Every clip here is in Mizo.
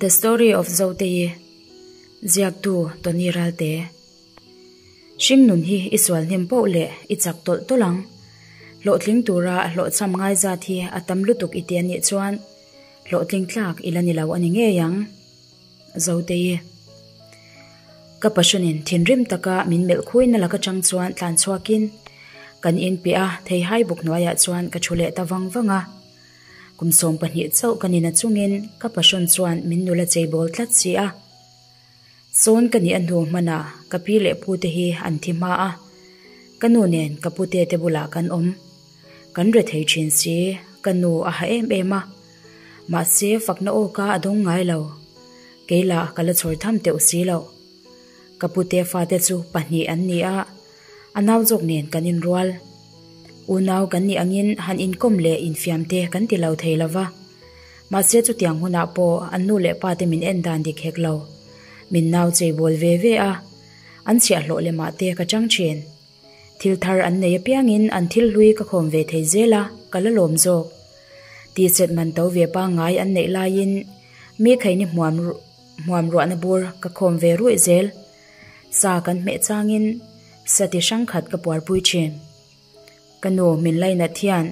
The Story of Zotei Ziaktu Tony Ralte Hringnun hi i sual hnem poh leh i chak tawlh tawlh ang. Hlawhtling tura hlawhchham ngai zat hi a tam lutuk i ti a nih chuan hlawhtling tlak i la ni lo a ni ngei ang. Zotei Ka pasawnin thinrim taka min melh khuina lak atang chuan tlan chhuakin kan inpiah a theihai buk hnuaiah chuan ka thu leh ta vang vang a. Kum 12 chauh ka nina chungin ka passion chuan min nula cheibawl tlat si a. Sawn ka nih a hnu hmanah ka pi leh pu te hi an thi hma a, ka nu nen ka pute te bulah kan awm. Kan re thei thin si, ka nu a ha em em a. Mahse fakna aw ka a dawng ngai lo. Kei lah ka la chhawr tham teuh si lo. Ka pute fate chu pahnih an ni a, a nau zawk nen kan inrual. Unau kan nih angin han inkawm leh infiam te kan ti lo thei lo va. Mahse chutiang hunah pawh an nu leh pa te min en dan dik hek lo. Min nau cheibawl ve ve a, an chhiahhlawh lemah te ka chang thin. Thil thar an nei apiangin an thil hlui ka khawm ve thei zel a, ka la lawm zawk. Tihchet man to ve pangngai an neih laiin mi kheini hmuam hmuam ruahna bur ka khawm ve ruih zel. Sa kan hmeh changin sa ti hrang khat ka puarpui thin. Ka nu min lainat hian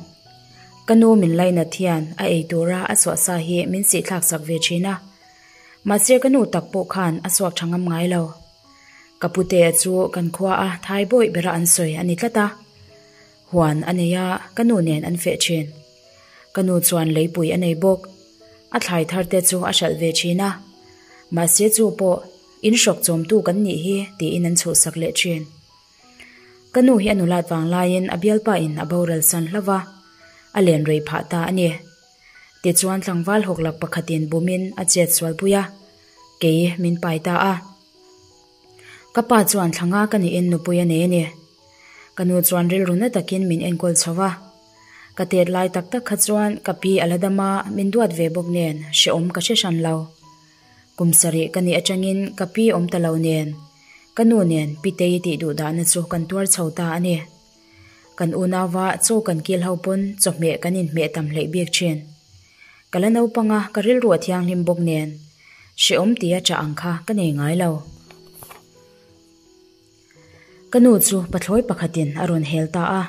Ka nu min lainat hian a ei tura a suah sa hi min sihthlak sak ve thin a. Mahse ka nu tak pawh khan a suak tha ngam ngai lo. Ka putea chu kan khua a thai bawih bera an sawi a ni tlat a. Huan a nei a, ka nu nen an feh thin. Ka nu chuan leipui a nei bawk. A thlai thar te chu a hralh ve thin a. Mahse chu pawh in hrawk chawmtu kan nih hi tiin an chhuhsak leh thin. Ka nu hi a nulat vang laiin a bialpa in a boral san hlauh va, a len rei phah ta a ni. Tichuan tlangval hawklak pakhatin bumin a chet sualpui a, kei min pai ta a. Ka pa chuan thla nga ka niin nupui a nei a ni. Ka nu chuan rilru na takin min enkawl chho va. Ka tet lai tak tak kha chuan ka pi a la dam a, min duat ve bawk nen hrehawm ka hre hran lo. Kum sarih ka nih atangin ka pi awm ta lo nen, ka nu nen Pitei tih duh dahna chu kan tuar chho ta a ni. Kan unauva chaw kan kil ho pawn chawhmeh kan inhmeh tam hleih bik thin. Ka la naupang a, ka rilru a thianghlim bawk nen, hrehawm tia chah ang kha ka nei ngai lo. Ka nu chu pathlawi pakhatin a rawn hel ta a,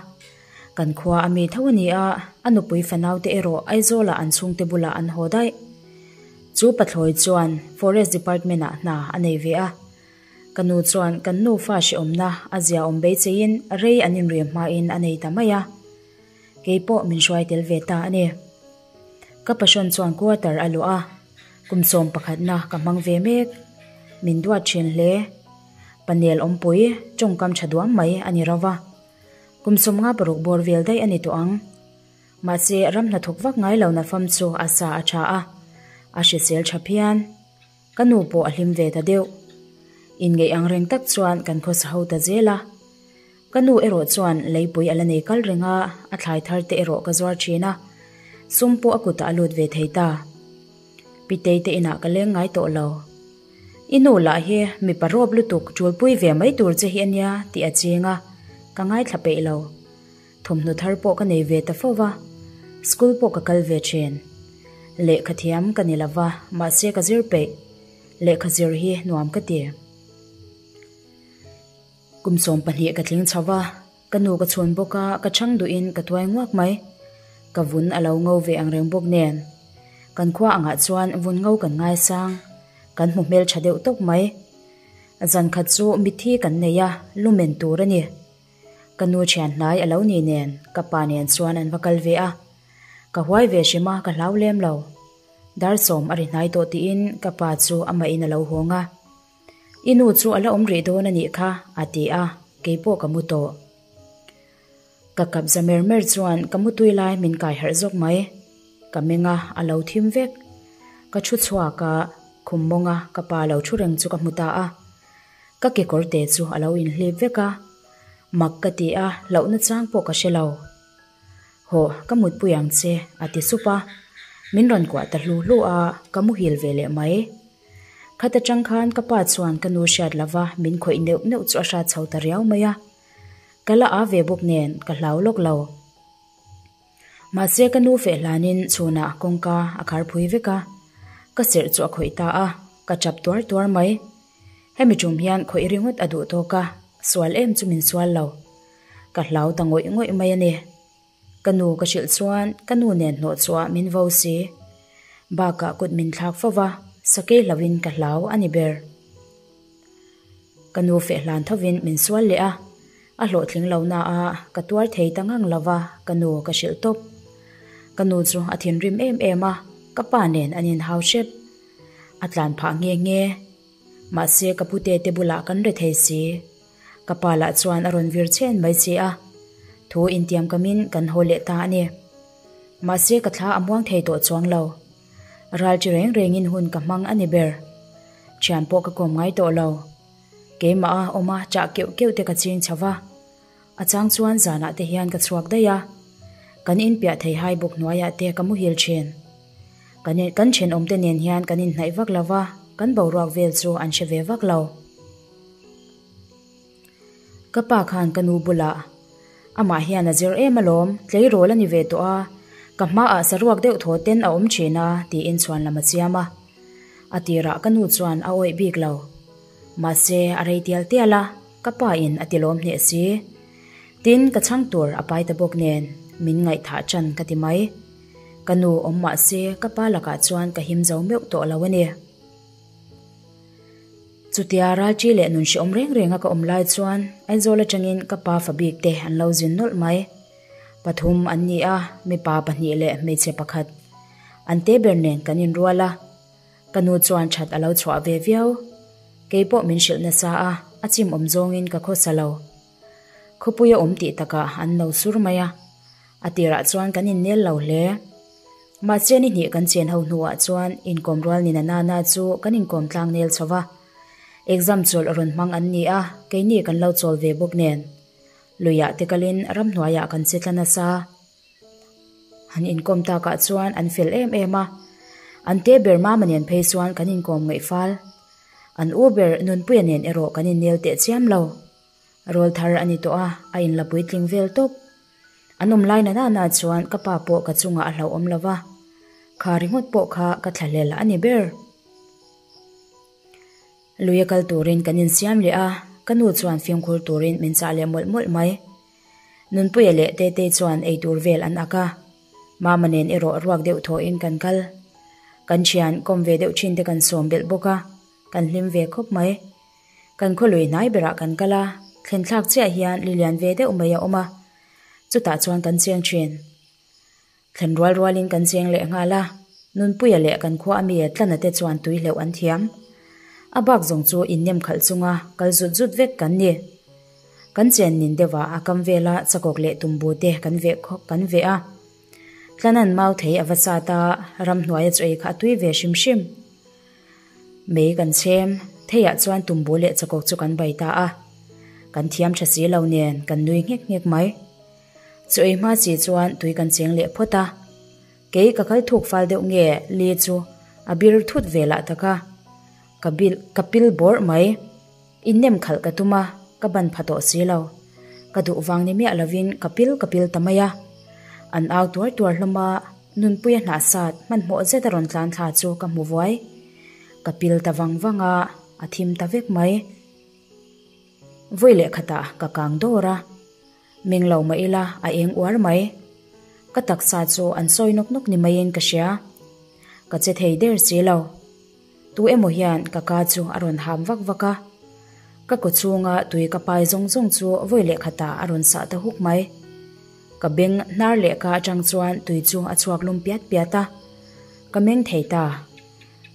kan khua a mi tho a ni a, a nupui fanaute erawh Aizawlah an chhungte bulah an haw daih. Chu pathlawi chuan Forest Department-ah hna a nei ve a, ka nu chuan kan nufa hrehawmna a ziaawm beiseiin rei an inrem hmain a nei ta mai a, kei pawh min hruai tel ve ta a ni. Ka passion chuan quarter a luah a, kum 11 na ka hmang ve mek. Min duat thin hle. Panel awmpui tawngkam tha duam mai a ni ro va. Kum 56 bawr vel daih a ni tawh ang. Mahse ram hnathawk vak ngai lo nafam chu a sa a tha a, a hrisel tha phian. Ka nu pawh a hlim ve ta deuh. Inngeih ang reng tak chuan kan khawsa ho ta zel a. Ka nu erawh chuan leipui a la nei kal reng a, a thlai thar te erawh ka zuar thin a, sum pawh a kutah a lut ve thei ta. Pitei te inah ka leng ngai tawh lo. I nu lah hi mipa rawp lutuk ṭulpui ve mai tur che hi a nia tih a ching a, ka ngaithla peih lo. Thawmhnaw thar pawh ka nei ve ta fo va, school pawh ka kal ve thin. Lehkha thiam ka ni lo va, mahse ka zir peih. Lehkha zir hi nuam ka ti. Kum 12 ka tling chho va, ka nu ka chhun bawk a, ka chhang duhin ka tuai nguak mai. Ka vun a lo ngo ve ang reng bawk nen. Kan khua angah chuan vun ngo kan ngaisang, kan hmu hmel tha deuh tawp mai. Zan khat chu mitthi kan nei a, lumen tur a ni. Ka nu thian hnai a lo ni nen, ka pa nen chuan an va kal ve a. Ka huai ve hrim a, ka hlau lem lo. Dar sawm a ri hnai tawh tiin ka pa chu amah in a lo hawng a. I nu chu a la awm rih dawn a nih kha, a ti a, kei pawh ka mu tawh. Ka kap za mer mer chuan ka mu tui lai min kai harh zawk mai. Ka meng a, a lo thim vek. Ka thu chhuak a, khum mawng a ka pa lo thu reng chu ka hmu ta a. Ka kekawr te chu a lo inhlip vek a, mak ka ti a, hlauhna chang pawh ka hre lo. Hawh, ka mutpui ang che, a ti sup a. Min rawn kuah ta hlu hlu a, ka muhil ve leh mai. Khat atang khan ka pa chuan ka nu hriat lova min khawih neuh neuh chu a hrat chho ta riau mai a. Ka la a ve bawk nen ka hlau lawk lo. Mahse ka nu feh hlanin chhunah kawngka a khar phui vek a. Ka serh chu a khawih ta a, ka tap tuar tuar mai. Hemi tum hian khawih ringawt a duh tawk a, sual em chu min sual lo. Ka hlau ta ngawih ngawih mai a ni. Ka nu ka hrilh chuan ka nu nen hnawh chhuah min vo si. Bakah kut min thlak fo va, sakei hlauhin ka hlau a ni ber. Ka nu feh hlan thovin min sual leh a, a hlawhtling lo na a, ka tuar thei ta ngang lo va, ka nu ka hrilh tawp. Ka nu chu a thinrim em em a, ka pa nen an inhau hrep. A tlan phah nghe nghe. Mahse ka pute te bulah kan re thei si. Ka pa lah chuan a rawn vir chhen mai si a, thu intiam kamin kan haw leh ta a ni. Mahse ka thla a muang thei tawh chuang lo. Ral chi reng rengin hun ka hmang a ni ber. Thian pawh ka kawm ngai tawh lo. Keimah a awm a chah keuh keuh te ka ching chho va. A chang chuan zanah te hian ka chhuak daih a. Kan inpiah thei hai bawk hnuaiah te ka muhil thin. Kan kan thenawm te nen hian kan inhnaih vak lo va, kan boruak vel chu an hre ve vak lo. Ka pa khan ka nu bulah, Amah hian a zir em alawm, tleirawl a ni ve tawh a, ka hmaah saruak deuh thaw ten a awm thin a, tiin chhuan lam a siam a. A tirah ka nu chuan a awih bik lo. Mahse, a rei tial tial a, ka pa in a ti lawm hneh si. Tin, ka chhang tur a pai ta bawk nen, min ngaihthah ṭan ka ti mai. Ka nu awm mahse, ka pa lakah chuan ka him zo meuh tawh lo a ni. Chutia ralṭi leh nun hrehawm reng renga ka awm lai chuan Aizawl aṭangin ka pa fa bik te an lo zin nawlh mai. Pathum an ni a, mipa pahnih leh hmeichhe pakhat. An te ber nen kan inrual a, ka nu chuan ṭhat a lo chhuah ve viau. Kei pawh min hrilh nasa a, a chim awm zawngin ka khawsa lo. Khawpui a awm tih takah an lo sur mai a, a tirah chuan kan innel lo hle. Mahse ni hnih kan chen ho hnuah chuan inkawm rual ni na nana chu kan inkawm tlang nel chho va. Exam chawlh rawn hmang an ni a, keini kan lo chawl ve bawk nen. Luiah te kalin ramhnuaiah kan che tla nasa. Han inkawm takah chuan an fel em em a, an te ber mama nen phei chuan kan inkawm ngaih fal. An u ber Nunpuia nen erawh kan innel teh chiam lo. Rawl thar a ni tawh a, a inla puitling vel tawp. An awm lai na nana chuan ka pa pawh ka chungah a hlauhawm lo va, kha ringawt pawh kha ka thlahlel a ni ber. Luia kal turin kan insiam leh a, ka nu chuan fimkhur turin min chah leh mawlh mawlh mai. Nunpuia leh Tetei chuan eitur vel an ak a, Mama nen erawh ruak deuh thawhin kan kal. Kan thian kawm ve deuh thin te kan sawm belh bawk a, kan hlim ve khawp mai. Kan khawlui hnai berah kan kal a, thlen thlak chiah hian li lian ve deuh mai a awm a, chutah chuan kan cheng thin. Thlen rual rualin kan cheng leh nghal a, Nunpuia leh kan khua ami Tlana te chuan tui hleuh an thiam. A bak zawng chu innem khalh chunga kal zut zut vek kan ni. Kan chen nin deuhah a kam vela chakawk leh tumbu te kan veh kan veh a. Tlana'n mau thei a va sat a, ramhnuaia chu ei kha a tui ve hrim hrim. Mei kan chhem, theiah chuan tumbu leh chakawk chu kan bai ta a. Kan thiam tha si lo nen kan nui nghek nghek mai. Chu ei hma chi chuan tui kan cheng leh phawt a. Kei ka kal thuk fal deuh nge li chu a bir thut ve lah tak a. Ka bil ka pil bawrh mai. Innem khalh ka tum a, ka ban pha tawh si lo. Ka duh vang ni miah lovin ka pil ka pil ta mai a. An au tuar tuar hlawm a, Nunpuia hnah sat hmanhmawh zet a rawn tlan thla chu ka hmu vuai. Ka pil ta vang vang a, a thim ta vek mai. Vawi leh khatah ka kang dawr a, meng lo mah ila a eng uar mai. Ka taksa chu an sawi nawk nawk ni maiin ka hria. Ka che thei der si lo. Tu emaw hian ka ka chu a rawn ham vak vak a, ka kaw chhunga tui ka pai zawng zawng chu vawi leh khatah a rawn sah ta huk mai. Ka beng hnar leh ka atang chuan tui chu a chhuak lum piat piat a, ka meng thei ta.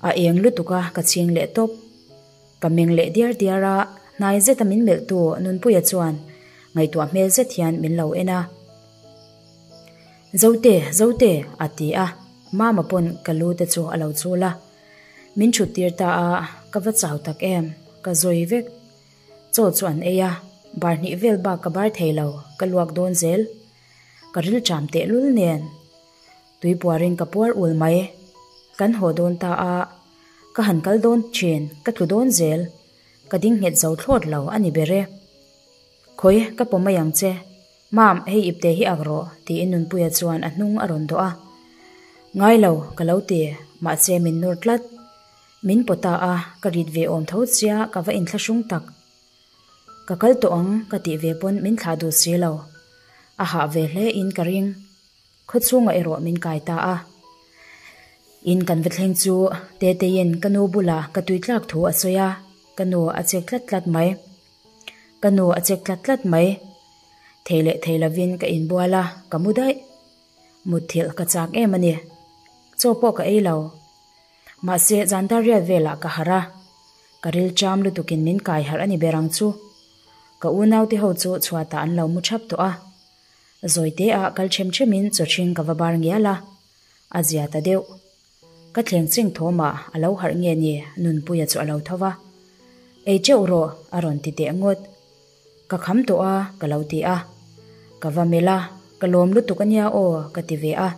A eng lutuk a ka chhing leh tawp. Ka meng leh diar diar a, hnai zeta min melhtu Nunpuia chuan ngaihtuah hmel zet hian min lo en a. Zote, Zote, a ti a, Mama pawn ka lu te chu a lo chul a. Min thut tir ta a, ka va chau tak em, ka zawi vek. Chaw chu an ei a, bar hnih vel bak ka bar thei lo, ka luak dawn zel. Ka ril ṭam tehlul nen. Tui puarin ka puar ul mai. Kan haw dawn ta a, ka han kal dawn ṭhin, ka tlu dawn zel. Ka ding nghet zo thlawt lo a ni ber e. Khawi, ka pawm mai ang che. Mam, hei ipte hi ak rawh, tiin Nunpuia chuan a hnung a rawn dawh a. Ngai lo, ka lo ti. Mahse min nawr tlat. Min pawt ta a, ka rit ve awm tho sia ka va inthlahrung tak. Ka kal tawh ang ka tih ve pawn min thlah duh si lo. A hah ve hle in ka ring. Khawchhungah erawh min kai ta a. In kan va thleng chu Teteiin ka nu bulah ka tui tlak thu a sawi a, ka nu a chek tlat tlat mai. Ka nu a chek tlat tlat mai. Thei leh thei lovin ka inbual a, ka mu daih. Mutthilh ka chak em a ni. Chaw pawh ka ei lo. Mahse zan dar riat velah ka harh a, ka ril cham lutukin min kai harh a ni ber ang chu. Ka unaute ho chu chhuatah an lo mu thap tawh a. Zawite ah kal them themin chaw ṭhing ka va bar ngial a, a zia ta deuh. Ka thleng cheng thawmah a lo harh nge ni Nunpuia chu a lo tho va. Ei teuh rawh a rawn ti teh ngawt. Ka kham tawh a ka lo ti a. Ka va melh a, ka lawm lutuk a nia aw ka ti ve a.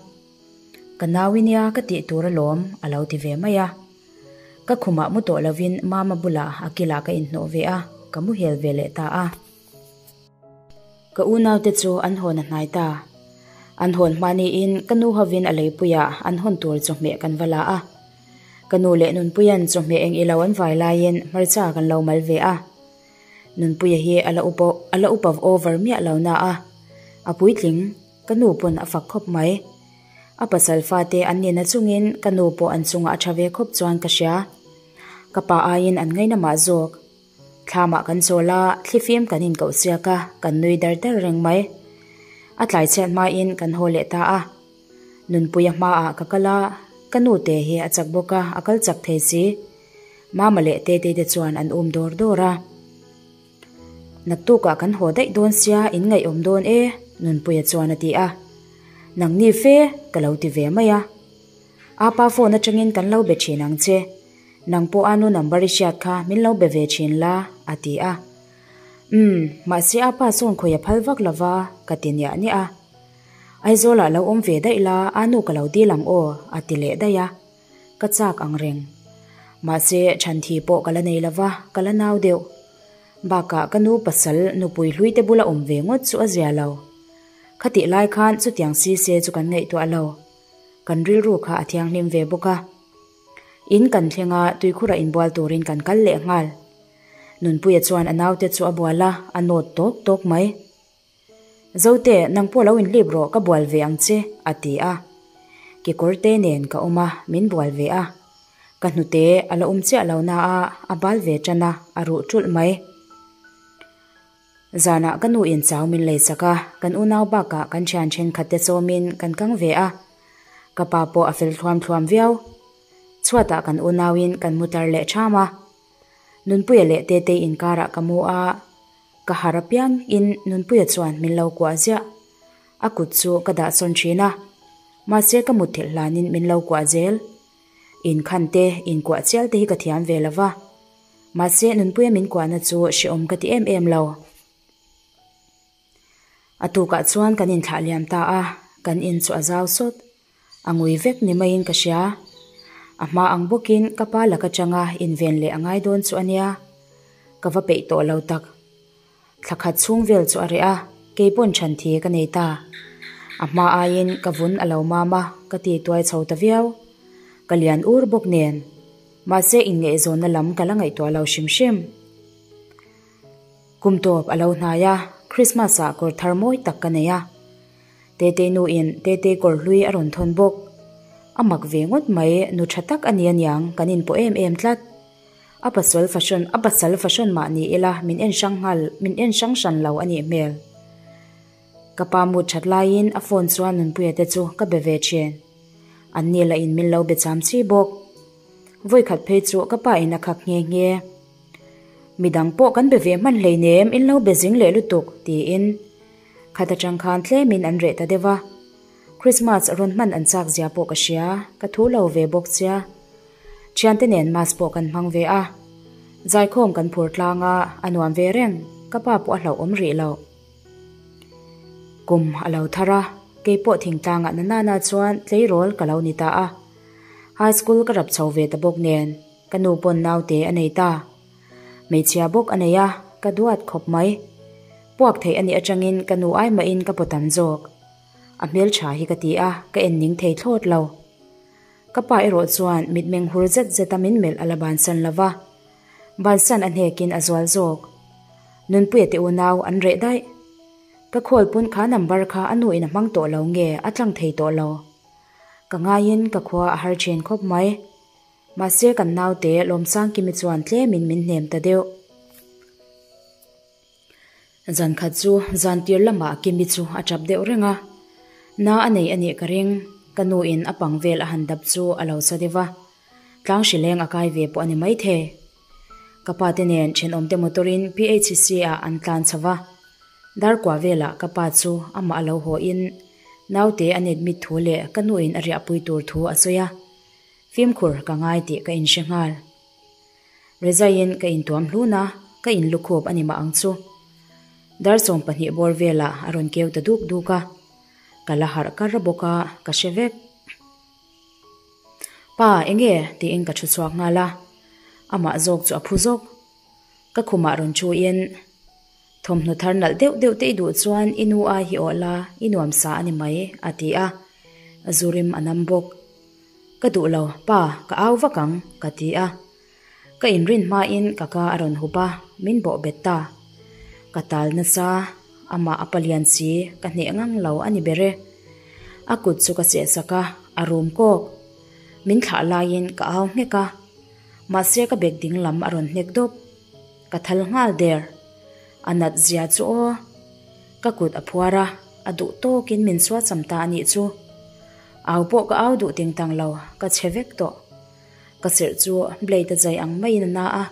Ka nau i nia ka tih tur alawm a lo ti ve mai a. Ka khumah mu tawh lovin mama bulah a kilah ka inhnawh ve a, ka muhel ve leh ta a. Ka unaute chu an hawn a hnai ta. An hawn hma niin ka nu hovin a leipuiah an hawn tur chawhmeh kan va la a. Ka nu leh Nunpuia'n chawhmeh eng ilo an vai laiin hmarcha kan lo mal ve a. Nunpuia hi a la upa a la upa over miah lo na a, a puitling ka nu pawn a fak khawp mai. A pasal fate an nihna chungin ka nu pawh an chungah a tha ve khawp chuan ka hria. Ka pa aiin an ngaina mah zawk. Thlamah kan chawl a, thlifim kan inkoh chiak a, kan nui dar dar reng mai. A tlai chhiat hmain kan haw leh ta a. Nunpuia hmaah ka kal a, ka nu te hi a chak bawk a, a kal chak thei si. Mama leh Tetei te chuan an um dawr dawr a. Naktukah kan haw daih dawn sia, in ngaihawm dawn e, Nunpuia chuan a ti a. Nangni fe, ka lo ti ve mai a. Apa phone atangin kan lo be thin ang che. Nang pawh a nu number i hriat kha min lo be ve thin la, a ti a. Umm, mahse a pa sawn khawi a phal vak lo va, ka ti niah niah a. Aizawlah lo awm ve daih la, a nu ka lo dil ang aw, a ti leh daih a. Ka chak ang reng. Mahse, chhanthi pawh ka la nei lo va, ka la nau deuh. Bakah ka nu pasal nupui hlui te bula awm ve ngawt chu a zia lo. Khatih lai khan chutiang si se chu kan ngaihtuah lo. Kan rilru kha a thianghlim ve bawk a. In kan thleng a, tuikhurah inbual turin kan kal leh nghal. Nunpuia chuan a naute chu a bual a, a nawt tawk tawk mai. Zote, nang pawh lo inhlip rawh, ka bual ve ang che, a ti a. Kekawr te nen ka awm a, min bual ve a. Ka hnute a la awm chiah lo na a, a bal ve tan a, a ruh ṭulh mai. Zanah ka nu in chau min lei sak a, kan unau bakah kan thian thenkhat te chawmin kan kang ve a. Ka pa pawh a fel thluam thluam viau. Chhuatah kan unauin kan mu tar leh ṭham a. Nunpuia leh Tetei inkarah ka mu a, ka harh apiang in Nunpuia chuan min lo kuah ziah. A kut chu ka dah sawn ṭhin a, mahse ka mut thilh hlanin min lo kuah zel. Inkhan te, inkuah chial te hi ka thiam ve lo va. Mahse, Nunpuia min kuahna chu hrehawm ka ti em em lo. A tukah chuan kan inthlah liam ta a, kan in chu a zau sawt. A ngui vek ni maiin ka hria. A hma ang bawkin ka pa laka changa inven leh a ngai dawn chu a nia. Ka va peih tawh lo tak. Thla khat chhung vel chu a reh a, kei pawn chhan thi ka nei ta. A hma aiin ka vun a lo mam a, ka ti tuai chho ta viau. Ka lian ur bawk nen. Mahse inngaihzawnna lam ka la ngaihtuah lo hrim hrim. Kum tawp a lo hnai a, Christmas ah kawr thar mawi tak ka nei a. Tetei nu in Tetei kawr hlui a rawn thawn bawk. A mak ve ngawt mai, nu tha tak a ni aniang, kan inpawh em em tlat. A pasal fahrawn a pasal fahrawn mah ni ila min en hrang nghal min en hrang hran lo a nih hmel. Ka pa mut that laiin a phone chuan Nunpuia te chu ka be ve thin. An ni lah in min lo be cham chi bawk. Vawikhat phei chu ka pa in a khak nghe nghe. Midang pawh kan be ve hman hleinem in lo be zing leh lutuk tiin khat atang khan tlemin an reh ta deuh a. Christmas rawn hman an chak zia pawh ka hria, ka thu lo ve bawk sia. Thiante nen mass pawh kan hmang ve a, zaikhawm kan phur tlang a, a nuam ve reng, ka pa pawh a hlauhawm rih lo. Kum a lo thar a, kei pawh thingtlangah na nana chuan tleirawl ka lo ni ta a. High school ka rap chho ve ta bawk nen, ka nu pawn naute a nei ta. Hmeichhia bawk a nei a, ka duat khawp mai. Puak theih a nih atangin ka nu ai mahin ka paw tam zawk. A hmeltha hi ka ti a, ka en ning thei thlawt lo. Ka pa erawh chuan mitmeng hur zet zeta min melh a la bansan lo va, bansan a hnekin a zual zawk. Nunpuia te unau an reh daih. Ka call pawn kha number kha a nu in a hmang tawh lo nge a tlang thei tawh lo. Ka ngaiin ka khua a har thin khawp mai. Mahse kan naute Lawmsangkimi chuan tlemin min hnem ta deuh. Zan khat chu zan tir lamah Kimi chu a tap deuh reng a, na a nei a nih ka ring, ka nu in a pang vel a han dap chu a lo sa deuh a, tlang hri leng a kai ve pawh a ni maithei. Ka pa te nen thenawmte motor in PHC ah an tlan chho va, dar kua velah ka pa chu amah a lo haw in naute an admit thu leh ka nu in a riahpui tur thu a sawi a, fimkhur ka ngai tih ka inhre nghal. Rezaiin ka intuam hlun a, ka inlukhup a ni mah ang chu. Dar 12 bawr velah a rawn keu ta duk duk a, ka la harh kar bawk a, ka hre vek. Pa, enge? tiin ka thu chhuak nghal a, amah zawk chu a phu zawk. Ka khumah rawn thuin, Thawmhnaw thar nalh deuh deuh te i duh chuan i nu ai hi awh la, i nuam sa a ni mai, a ti a, a zu rim a nam bawk. Ka duh lo, pa, ka au vak ang, ka ti a. Ka inrin hmain ka ka a rawn hup a, min bawh bet ta. Ka tal nasa, amah a palian si, ka hneh ngang lo a ni ber e. A kut chu ka chehsak a, a rum kawk. Min thlah laiin ka au nghek a, mahse ka bek ding lam a rawn hnek dawp. Ka thal nghal der. A nat zia chu aw. Ka kut a phuar a, a duh tawkin min suatsam ta a nih chu. Au pawh ka au duh ting tang lo, ka chhe vek tawh. Ka serh chu blade a zai ang maiin a na a.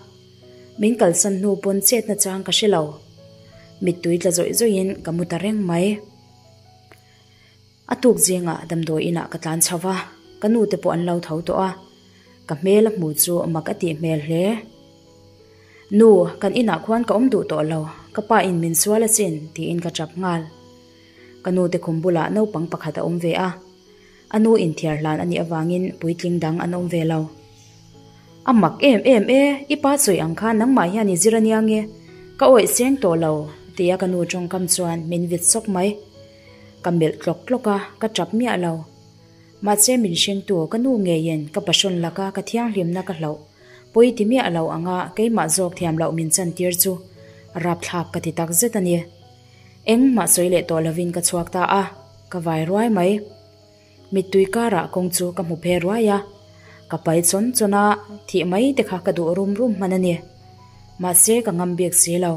Min kalsan hnu pawn chetna chang ka hre lo. Mittui tla zawih zawihin ka mu ta reng mai. A tuk zingah damdawi inah ka tlan chho va, ka nu te pawh an lo tho tawh a, ka hmel a hmu chu mak a tih hmel hle. Nu, kan inah khuan ka awm duh tawh lo, ka pa in min sual asin, tiin ka tap nghal. Ka nu te khum bulah naupang pakhat a awm ve a, a nu inthiar hlan a nih avangin puitling dang an awm ve lo. A mak em em e, i pa sawi ang khan nangmah hian i zir ania nge, ka awih seng tawh lo, tia ka nu tawngkam chuan min vit sawk mai. Ka melh tlawk tlawk a, ka tap miah lo. Mahse min hringtu ka nu ngeiin ka passion laka ka thianghlimna ka hlauh pawi ti miah lo anga keimah zawk thiam loh min chantir chu rapthlak ka ti tak zet a ni. Engmah sawi leh tawh lovin ka chhuak ta a, ka vai ruai mai. Mittui karah kawng chu ka hmu phe ruai a, ka pai chawn chawn a, thih mai te kha ka duh rum rum hman a ni. Mahse ka ngam bik si lo.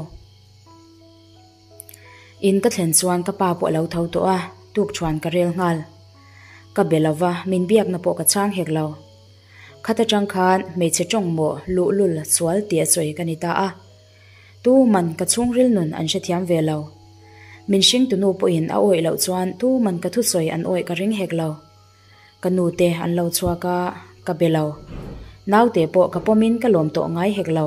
In ka thlen chuan ka pa pawh a lo tho tawh a, tuk chuan ka rel nghal. Ka be lo va, min biakna pawh ka chhang hek lo. Khat atang khan hmeichhe tawng maw luhlul sual tih a sawi ka ni ta a. Tu man ka chhungril nun an hrethiam ve lo. Min hringtunu pawhin a awih loh chuan tu man ka thusawi an awih ka ring hek lo. Ka nu te an lo chhuak a, ka be lo. Naute pawh ka pawmin ka lawm tawh ngai hek lo.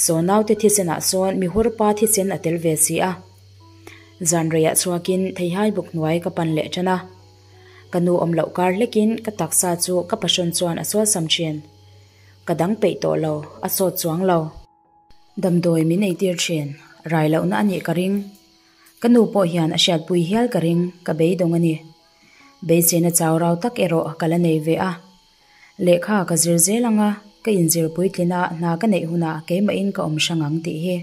Saw naute thisenah sawn mihur pa thisen a tel ve si a. Zan reiah chhuakin theihai buk hnuai ka pan leh tan a. Ka nu awm loh kar hlekin ka taksa chu ka passion chuan a sualsam thin. Ka dang peih tawh lo, a sawt chuang lo. Damdawi min eitir thin, rai lohna a nih ka ring. Ka nu pawh hian a hriatpui hial ka ring, ka beidawng a ni. Beiseina chau rau tak erawh ka la nei ve a. Lehkha ka zir zel ang a, ka inzir puitlin a hna ka neih hunah keimahin ka awm hrang ang tih hi.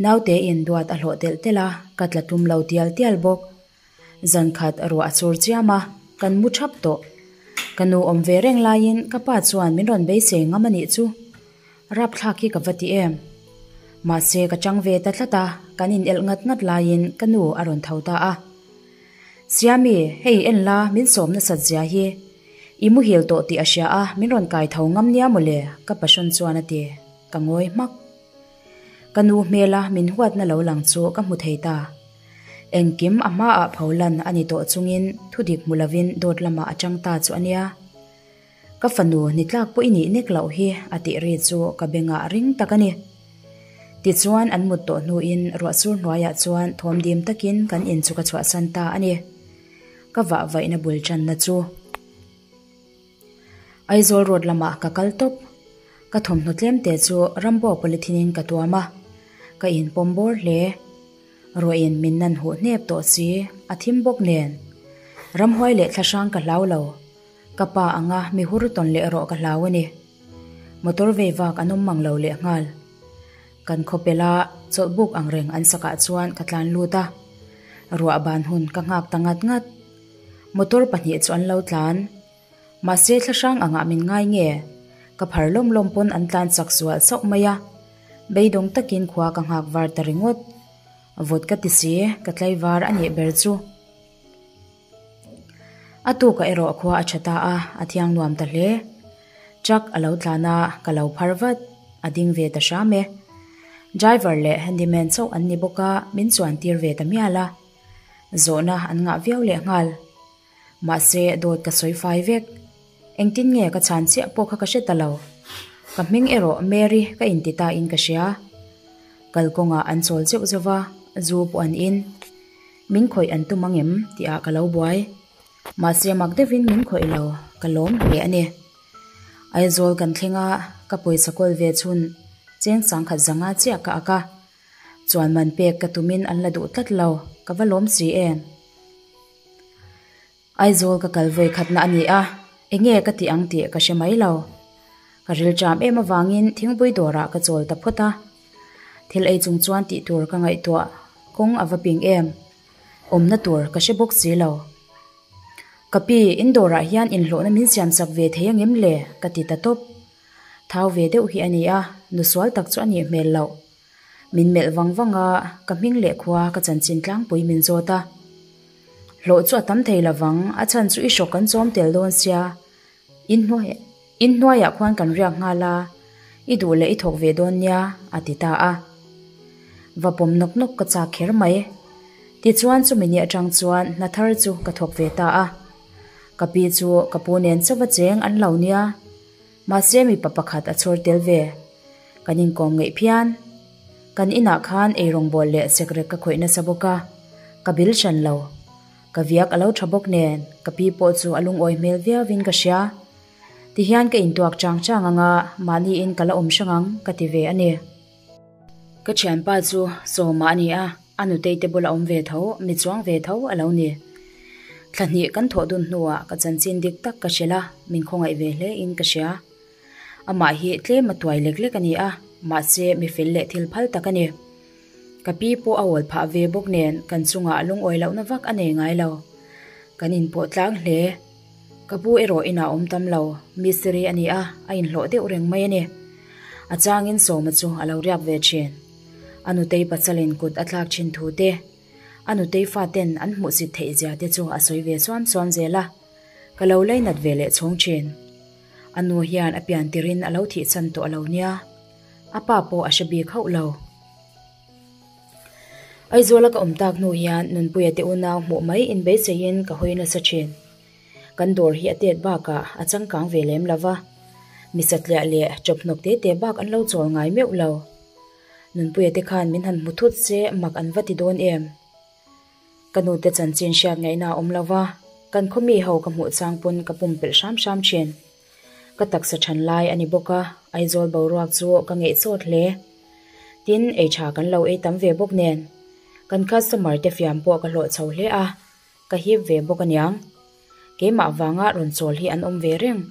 Naute in duat a hlawh telh telh a, ka tla tum lo tial tial bawk. Zan khat ruah a chur chiam a, kan mu thap tawh. Ka nu awm ve reng laiin ka pa chuan min rawn beisei ngam a nih chu. Rapthlak hi ka va ti em. Mahse ka chang ve ta tlat a, kan in elh ngat ngat laiin ka nu a rawn tho ta a. Siami, hei en la, min sawm nasat zia hi. I muhil tawh tih a hria a, min rawn kai tho ngam nia mawle, ka passion chuan a ti. Ka ngawi hmak. Ka nu hmela min huatna lo lang chu ka hmu thei ta. Engkim a hmaah pho lan a ni tawh chungin thudik hmu lovin dawt lamah a chang ta chu a nia. Ka fanu ni tlak pawh i nih nek loh hi a tih ri chu ka bengah ring tak a ni. Tichuan an mut tawh hnuin ruahsur hnuaiah chuan thawm dim takin kan in chu ka chhuahsan ta a ni. Ka vah vaihna bul tanna chu Aizawl road lamah ka kal tawp. Ka thawmhnaw tlemte chu Rambo polythene in ka tuam a, ka inpawm bawr hle. Ruahin min nan huh hnep tawh si, a thim bawk nen. Ramhuai leh thlahrang ka hlau lo. Ka pa anga mi hur tawn leh erawh ka hlau a ni. Motor vei vak an awm mang lo lehnghal. Kan khawpela chawlhbuk ang reng an sakah chuan ka tlan lut a. Ruah ban hun ka nghak ta ngat ngat. Motor pahnih chu an lo tlan. Mahse thlahrang angah min ngai nge? Ka phar lawm lawm pawn an tlan chak zual sauh mai a. Beidawng takin khua ka nghak var ta ringawt. Vawt ka ti si, ka tlaivar a nih ber chu. A tukah erawh khua a tha ta a, a thiang nuam ta hle. Truck a lo tlan a, ka lo phar vat, a ding ve ta hram e. Driver leh handyman chauh an ni bawk a, min chuan tir ve ta mial a. Zawhna an ngah viau leh nghal. Mahse, dawt ka sawi fai vek. Engtin nge ka chhan chiah pawh kha ka hre ta lo. Ka hming erawh Mary ka inti ta in ka hria. Kalkawngah an chawl zeuh zeuh va, zu pawh an in. Min khawih an tum ang em tihah ka lo buai. Mahse mak deuhin min khawih lo, ka lawm hle a ni. Aizawl kan thleng a, ka pawisa kawl ve chhun cheng sangkhat zanga chiah ka ak a. Chuan man pek ka tumin an la duh tlat lo, ka va lawm si em. Aizawl ka kal vawi khatna a ni a, enge ka tih ang tih ka hre mai lo. Ka rilṭam em avangin thingpui dawrah ka chawl ta phawt a. Thil ei chung chuan tih tur ka ngaihtuah kawng a va ping em? Awmna tur ka hre bawk si lo. Ka pi, in dawrah hian inhlawhna min siam chak ve thei angem le? ka ti ta tawp. Thau ve deuh hi a ni a, nusual tak chu a nih hmel loh. Min melh vang vang a, ka hming leh khua ka chanchin tlangpui min zawt a. Hlawh chu a tam thei lovang, a chhan chu i hrawk kan chawm tel dawn sia. In hnuai in hnuaiah khuan kan riak nghal a, i duh leh i thawk ve dawn nia, a ti ta a. Va pawm nawk nawk ka chak kher mai. Tichuan chumi ni atang chuan hna thar chu ka thawk ve ta a. Ka pi chu ka pu nen chauva cheng an lo nia. Mahse mipa pakhat a chhawr tel ve. Kan inkawm ngeih phian. Kan inah khan eirawngbawl leh sekrek ka khawih nasa bawk a, ka bil hran lo. Ka viak a lo tha bawk nen, ka pi pawh chu a lungawi hmel viauin ka hria. Tihian ka intuak chang chang ang a, mahniin ka la awm hrang ang ka ti ve a ni. Ka thianpa chu Sawma a ni a, a nutei te bula awm ve tho, mi chuang ve tho a lo ni. Thla hnih kan thawh dun hnuah ka chanchin dik tak ka hrilh a, min khawngaih ve hle in ka hria. Amah hi tlem a tuai lek lek a ni a, mahse mi fel leh thil phal tak a ni. Ka pi pawh a awl phah ve bawk nen kan chungah lungawi lohna vak a nei ngai lo. Kan inpawh tlang hle. Ka pu erawh inah awm tam lo, mistiri a ni a, a inhlawh deuh reng mai a ni. A changin Sawma chu a lo riak ve thin. A nutei pasalin kut a thlak thin thu te, a nutei faten an hmuhsit theih zia te chu a sawi ve suam suam zel a, ka lo lainat ve leh chhawng thin. A nu hian a pian tirin a lo thihchhan tawh a lo nia. A pa pawh a hre bik hauh lo. Aizawla ka awm tak hnu hian Nunpuia te unau hmuh mai inbeiseiin ka hawi nasa thin. Kan dawr hi a tet bakah a changkang ve lem lo va, mi satliah leh chawphnawk te te bak an lo chawl ngai meuh lo. Nunpuia te khan min han hmu thut se mak an va ti dawn em? Ka nute chanchin hriat ngaihna a awm lo va, kan khaw mi ho ka hmuh chang pawn ka pumpelh hram hram thin. Ka taksa than lai a ni bawk a, Aizawl boruak chu ka ngeih chawt hle. Tin, ei tha kan lo ei tam ve bawk nen, kan customer te fiam pawh ka hlawh chho hle a, ka hip ve bawk aniang. Keimah vanga rawn chawl hi an awm ve reng.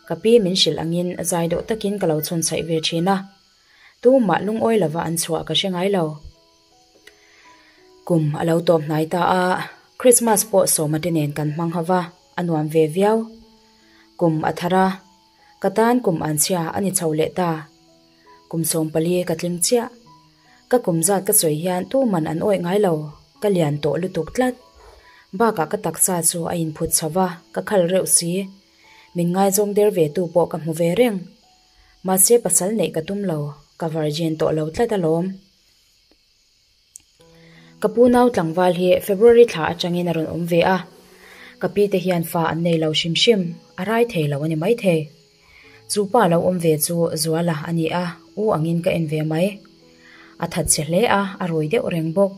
Ka pi min hrilh angin zai deuh takin ka lo chhawn chhaih ve thin a, tumah lungawi lova an chhuah ka hre ngai lo. Kum a lo tawp hnai ta a, Christmas pawh Sawma te nen kan hmang hova, a nuam ve viau. Kum a thar a, ka tan kum an chhia a ni chho leh ta. Kum 14 ka tling chiah. Ka kum zat ka sawi hian tuman an awih ngai lo, ka lian tawh lutuk tlat. Bakah ka taksa chu a inphut chho va, ka khal reuh si. Min ngaizawng der ve tu pawh ka hmu ve reng. Mahse pasal neih ka tum lo, ka virgin tawh lo tlat alawm. Ka pu nau tlangval hi February thla atangin a rawn awm ve a, ka pi te hian fa an nei lo hrim hrim, a rai thei lo a ni maithei. Chu pa lo awm ve chu Zuala a ni a, u angin ka en ve mai. A that che hle a, a rui deuh reng bawk.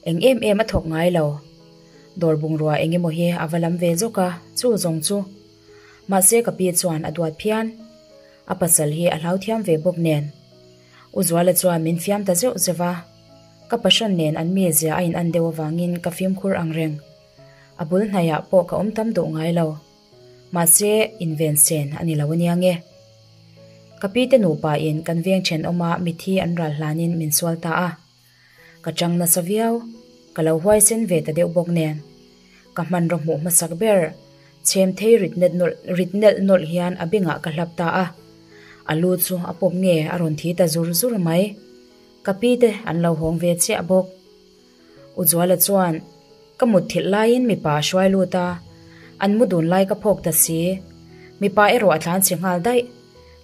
Eng em em a thawk ngai lo. Dawr bungrua eng emaw hi a va lam ve zawk a, chu zawng chu. Mahse ka pi chuan a duat phian. A pasal hi a hlauthiam ve bawk nen. U Zuala chuan min fiam ta zeuh zeuh a, ka passion nen an mizia a in an deuh avangin ka fimkhur ang reng. A bul hnaiah pawh ka awm tam duh ngai lo. Mahse, inven sen a ni lo ania nge. Ka pi te nupa in kan veng thenawma mithi an ral hlanin min sual ta a. Ka chang nasa viau, ka lo huaisen ve ta deuh bawk nen. Ka hmanraw hmuh hmasak ber chhem thei rit net nawlh rit nelh nawlh hian a bengah ka hlap ta a. A lu chu a pawp nge a rawn thi ta zur zur mai. Ka pi te an lo hawng ve chiah bawk. U Zuala chuan, Ka mutthilh laiin mipa a hruai lut a, an mu dun lai ka phawk ta si. Mipa erawh a tlan chhe nghal daih.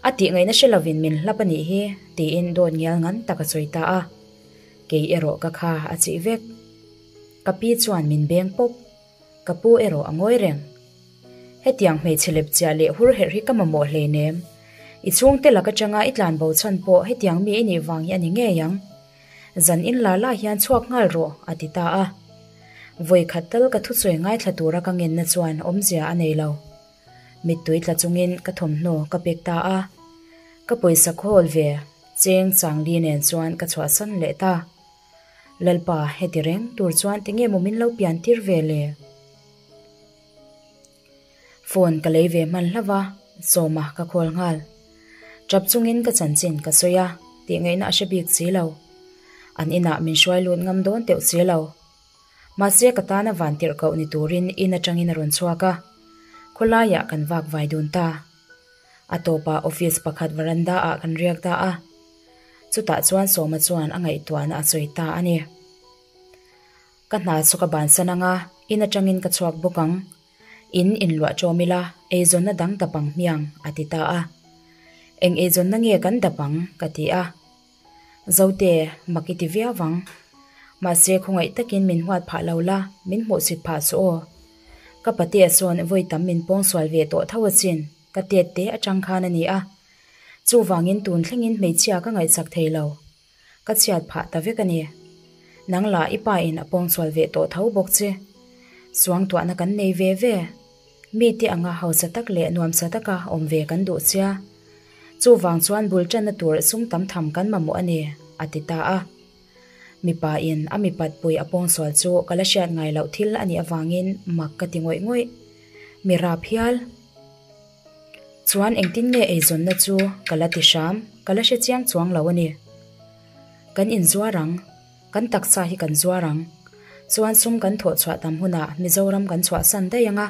A tih ngaihna hre lovin min hlap a nih hi, tiin dawt ngial ngan tak a sawi ta a. Kei erawh ka kha a chih vek. Ka pi chuan min beng pawp. Ka pu erawh a ngawi reng. Hetiang hmeichhe lepchiah leh hur herh hi ka mamawh hleinem. I chhungte lak atanga i tlanbo chhan pawh hetiang mi i nih vang hi a ni ngei ang. Zan in la la hian chhuak nghal rawh, a ti ta a. Vawi khat tal ka thusawi ngaithla tura ka ngenna chuan awmzia a nei lo. Mittui tla chungin ka thawmhnaw ka pek ta a. Ka pawisa khawl ve cheng changli nen chuan ka chhuahsan leh ta. Lalpa, heti reng tur chuan tinge maw min lo pian tir ve le? Phone ka lei ve hman hlauh a, Sawma ka call nghal. Tap chungin ka chanchin ka sawi a, tih ngaihna a hre bik si lo. An inah min hruai lut ngam dawn teuh si lo. Mahse ka tana van tirh koh ni turin in atangin a rawn chhuak a, khawlaiah kan vak vai dun ta. A tawpah office pakhat veranda ah kan riak ta a, chutah chuan Sawma chuan a ngaihtuahna a sawi ta a ni. Ka hna chu ka bansan ang a, in atangin ka chhuak bawk ang. In inluah ṭawm ila, eizawnna dang dap ang hmiang, a ti ta a. Eng eizawnna nge kan dap ang? ka ti a. Zote, mak i ti viau ang. Mahse khawngaih takin min huat phah lo la, min hmuhsit phah suh aw. Ka patea sawn vawi tam min pawngsual ve tawh tho achin, ka tet te atang khan a ni a. Chuvangin tun thlengin hmeichhia ka ngaihsak thei lo. Ka chhiat phah ta vek a ni. Nang lah i pa in a pawngsual ve tawh tho bawk che. Suangtuahna kan nei ve ve. Mite anga hausa tak leh nuamsa taka awm ve kan duh sia. Chuvang chuan bul tanna tur sum tam tham kan mamawh a ni, a ti ta a. Mipa in a mipat pui a pawngsual chu ka la hriat ngai loh thil a nih avangin mak ka ti ngawih ngawih. Mi rap hial. Chuan engtin nge eizawnna chu ka la ti hram, ka la hre chiang chuang lo a ni. Kan inzuar ang, kan taksa hi kan zuar ang. Chuan sum kan thawh chhuah tam hunah Mizoram kan chhuahsan daih ang a,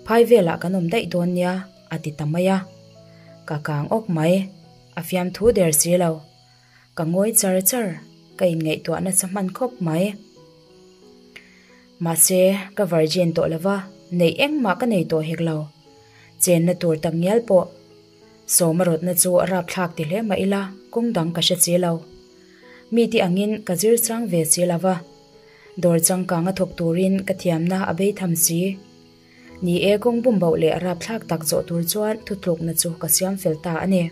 phai velah kan awm daih dawn nia, a ti ta mai a. Ka kang awk mai, a fiamthu der si lo. Ka ngawi char char, ka inngaihtuah nasa hman khawp mai. Mahse, ka virgin tawh lova, neih engmah ka nei tawh hek lo. Chenna tur tak ngial pawh. Sawma rawtna chu a rapthlak ti hle mah ila, kawng dang ka hre si lo. Mite angin ka zir chang ve si lova, dawr changkang a thawk turin ka thiamna a bei tham si. Ni e, kawng bumboh leh rapthlak tak zawh tur chuan thutlukna chu ka siam fel ta a ni.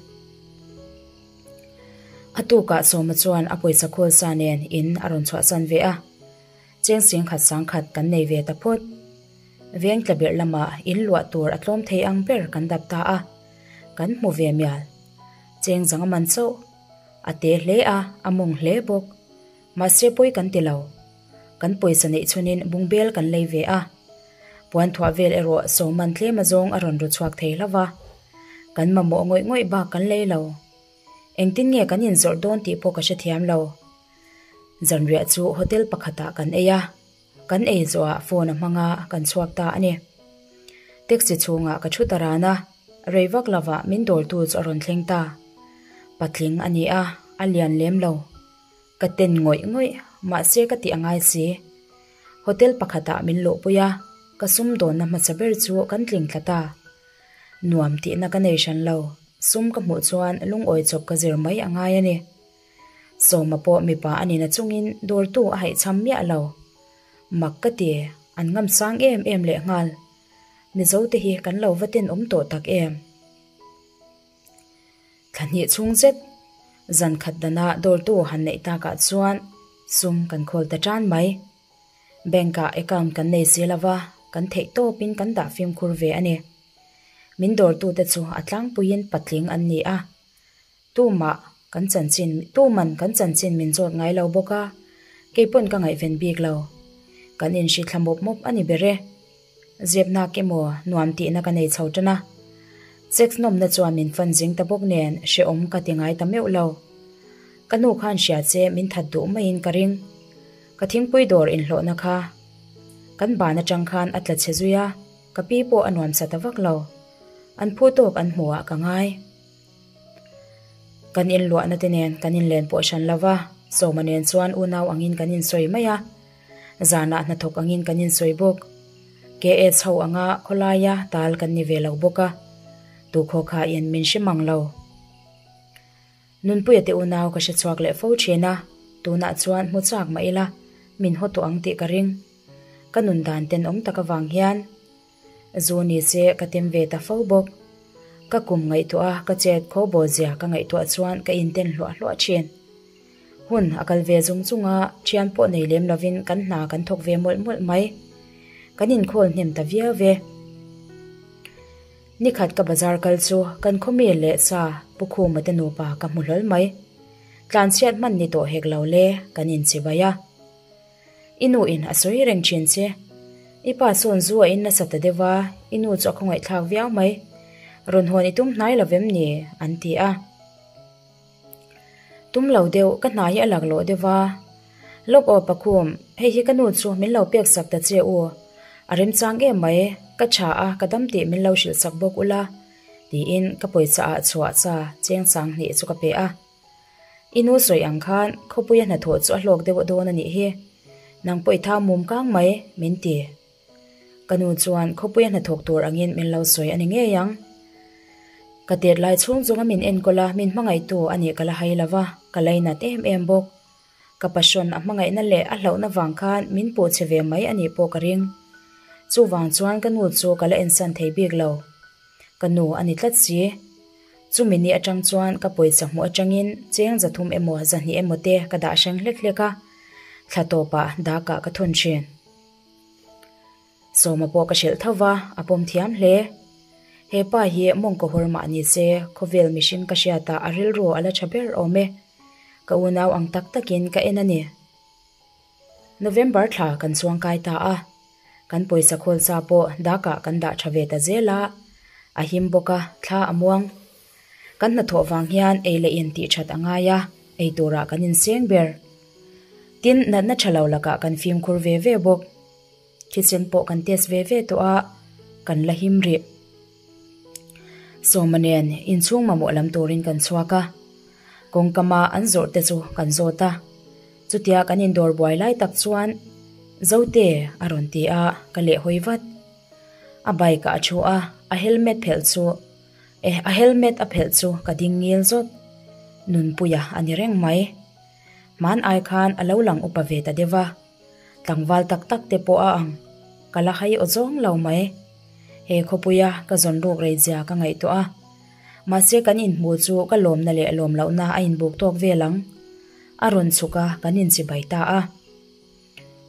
A tukah Sawma chuan a pawisa khawl sa nen in a rawn chhuahsan ve a, cheng singkhat sangkhat kan nei ve ta phawt. Veng tlabirh lamah in luah tur a tlawm thei ang ber kan dap ta a, kan hmu ve mial. Cheng zang a man chauh. A te hle a, a mawng hle bawk. Mahse pawi kan ti lo. Kan pawisa neih chhunin bungbel kan lei ve a. Puan thuah vel erawh Sawman tlem azawng a rawn ru chhuak thei hlauh va. Kan mamawh ngawih ngawih bak kan lei lo. Engtin nge kan inzawrh dawn tih pawh ka hrethiam lo. Zanriah chu hotel pakhatah kan ei a. Kan ei zawhah phone a hmang a, kan chhuak ta a ni. Taxi chhungah ka thu ta ran a, rei vak lovah min dawrtu chu a rawn thleng ta. Patling a ni a, a lian lem lo. Ka ten ngawih ngawih, mahse ka tih a ngai si. Hotel pakhatah min luhpui a, ka sumdawnna hmasa ber chu kan tling thla ta. Nuam tihna ka nei hran lo, sum ka hmuh chuan lungawi chawp ka zir mai a ngai a ni. Sawma pawh mipa a nina chungin dawrtu a haihchham miah lo. Mak ka ti, an ngam sang em em leh nghal. Mizote hi kan lo va tenawm tawh tak em? Thla hnih chhung zet, zan khat dana dawrtu han neih takah chuan sum kan khawl ta tan mai. Bank ah account kan nei si lova, kan theih tawpin kan dah fimkhur ve a ni. Min dawrtute chu a tlangpuiin patling an ni a, tumah kan chanchin tuman kan chanchin min zawt ngai lo bawk a, kei pawn ka ngaihven bik lo. Kan inhri thla mawp mawp a ni ber e. Zep nak emaw nuam tihna ka nei chho tan a. Sex nawmna chuan min fan zing ta bawk nen hrehawm ka ti ngai ta meuh lo. Ka nu khan hria che min that duh maiin ka ring. Ka thingpui dawr inhlawhna kha kan ban atang khan a tla chhe zui a, ka pi pawh a nuamsa ta vak lo. An phu tawk an hmuh ah ka ngai. Kan inluahna te nen kan inlen pawh hran lo va, Sawma nen chuan unau angin kan insawi mai a, zanah hnathawk angin kan insawi bawk. KS ho anga khawlaia tal kan ni ve lo bawk a, tukhaw kha in min hre mang lo. Nunpuia te unau ka hre chhuak leh fo thin a, tunah chuan hmu chak mah ila min haw tawh ang tih ka ring. Ka nun dan tenawm tak avang hian Zu ni se ka tem ve ta fo bawk. Ka kum ngaihtuah a ka chet khaw bawl zia ka ngaihtuah chuan ka inten hluah hluah thin. Hun a kal ve zung zung a, thian pawh nei lem lovin kan hna kan thawk ve mawlh mawlh mai. Kan inkhawl hnem ta viau ve. Nikhat ka bazar kal chu kan khawmi leh sa Pu Khuma te nupa ka hmu hlawl mai. Tlanchhiat hman ni tawh hek lo le kan inchibai a. I nu in a sawi reng thin che. I pa sawn zu a in nasa ta deuh a, i nu chu a khawngaihthlak viau mai. Rawn hawn i tum hnai lo vem ni? an ti a. Tum lo deuh, ka hna hi a lak lawh deuh a. Lawk aw Pakhum, hei hi ka nu chu min lo pek sak ta che u. A remchang em mai, ka tha a, ka dam tih min lo hrilh sak bawk ula, tiin ka pawisa ah chhuah cha cheng sang hnih chu ka pe a. I nu sawi ang khan khawpuia hnathawh chu a hlawk deuh dawn a nih hi. Nang pawh i thau mum kang mai, min ti. Ka nu chuan khawpuia hnathawk tur angin min lo sawi a ni ngei ang. Ka tet lai chhung chunga min enkawl a, min hmangaihtu a nih ka la hai lo va, ka lainat em em bawk. Ka passion a hmangaihna leh a hlauhna vang khan min puh che ve mai a nih pawh ka ring. Chuvang chuan ka nu chu ka la ensan thei bik lo. Ka nu a ni tlat si. Chumi ni atang chuan ka pawisa hmuh atangin cheng zathum emaw zahnih emaw te ka dah hreng hlek hlek a, thla tawpah dakah ka thawn thin. Sawma pawh ka hrilh tho va, a pawm thiam hle. He pa hi mawngkaw hur mah ni se, khawvel mihring ka hriatah a rilru a la tha ber awm e. Ka unau ang tak takin ka en a ni. November thla kan chuangkai ta a, kan pawisa khawl sa pawh dakah kan dah tha ve ta zel a, a him bawk a, thla a muang. Kan hnathawh vang hian ei leh in tih that a ngai a, ei turah kan inseng ber. Tin, natna tha lo lakah kan fimkhur ve ve bawk. Thisen pawh kan test ve ve tawh a, kan la him rih. Sawma nen inchhung mamawh lam turin kan chhuak a, kawngkama an zawrh te chu kan zawt a. Chutia kan indawr buai lai tak chuan Zote a rawn ti a, ka lehhawi vat. A bike ah a thu a, a helmet phelh chu eh a helmet a phelh chu ka ding ngil zawt. Nunpuia a ni reng mai. Hman ai khan a lo lang upa ve ta deuh a, tlangval tak tak te pawh a ang, ka la hai aw zawng lo mai. He khawpuia ka zawn ruk rei zia ka ngaihtuah a, mahse kan inhmuh chu ka lawmna leh lawm lohna a inbuk tawk vel ang. A rawn chhuk a, kan inchibai ta a.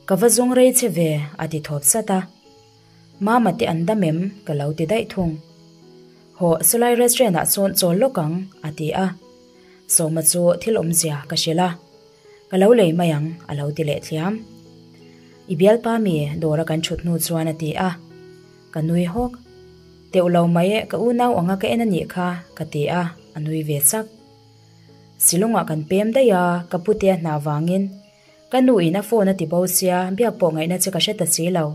Ka va zawng rei che ve, a ti thawp sat a. Mama te an dam em? ka lo ti daih thung. Hawh, sawlai restaurant ah sawn chawl lawk ang, a ti a. Sawma chu thil awmzia ka hrilh a. Ka lo lei mai ang, a lo ti leh thliam. I bialpa mi dawra kan thut hnu chuan a ti a. Ka nui hawk. Teuh lo mai e, ka unau anga ka en a nih kha, ka ti a, a nui ve sak. Silawngah kan pem daih a, ka putea hna vangin. Ka nu in a phone a ti bo sia, biak pawh ngaihna che ka hre ta si lo.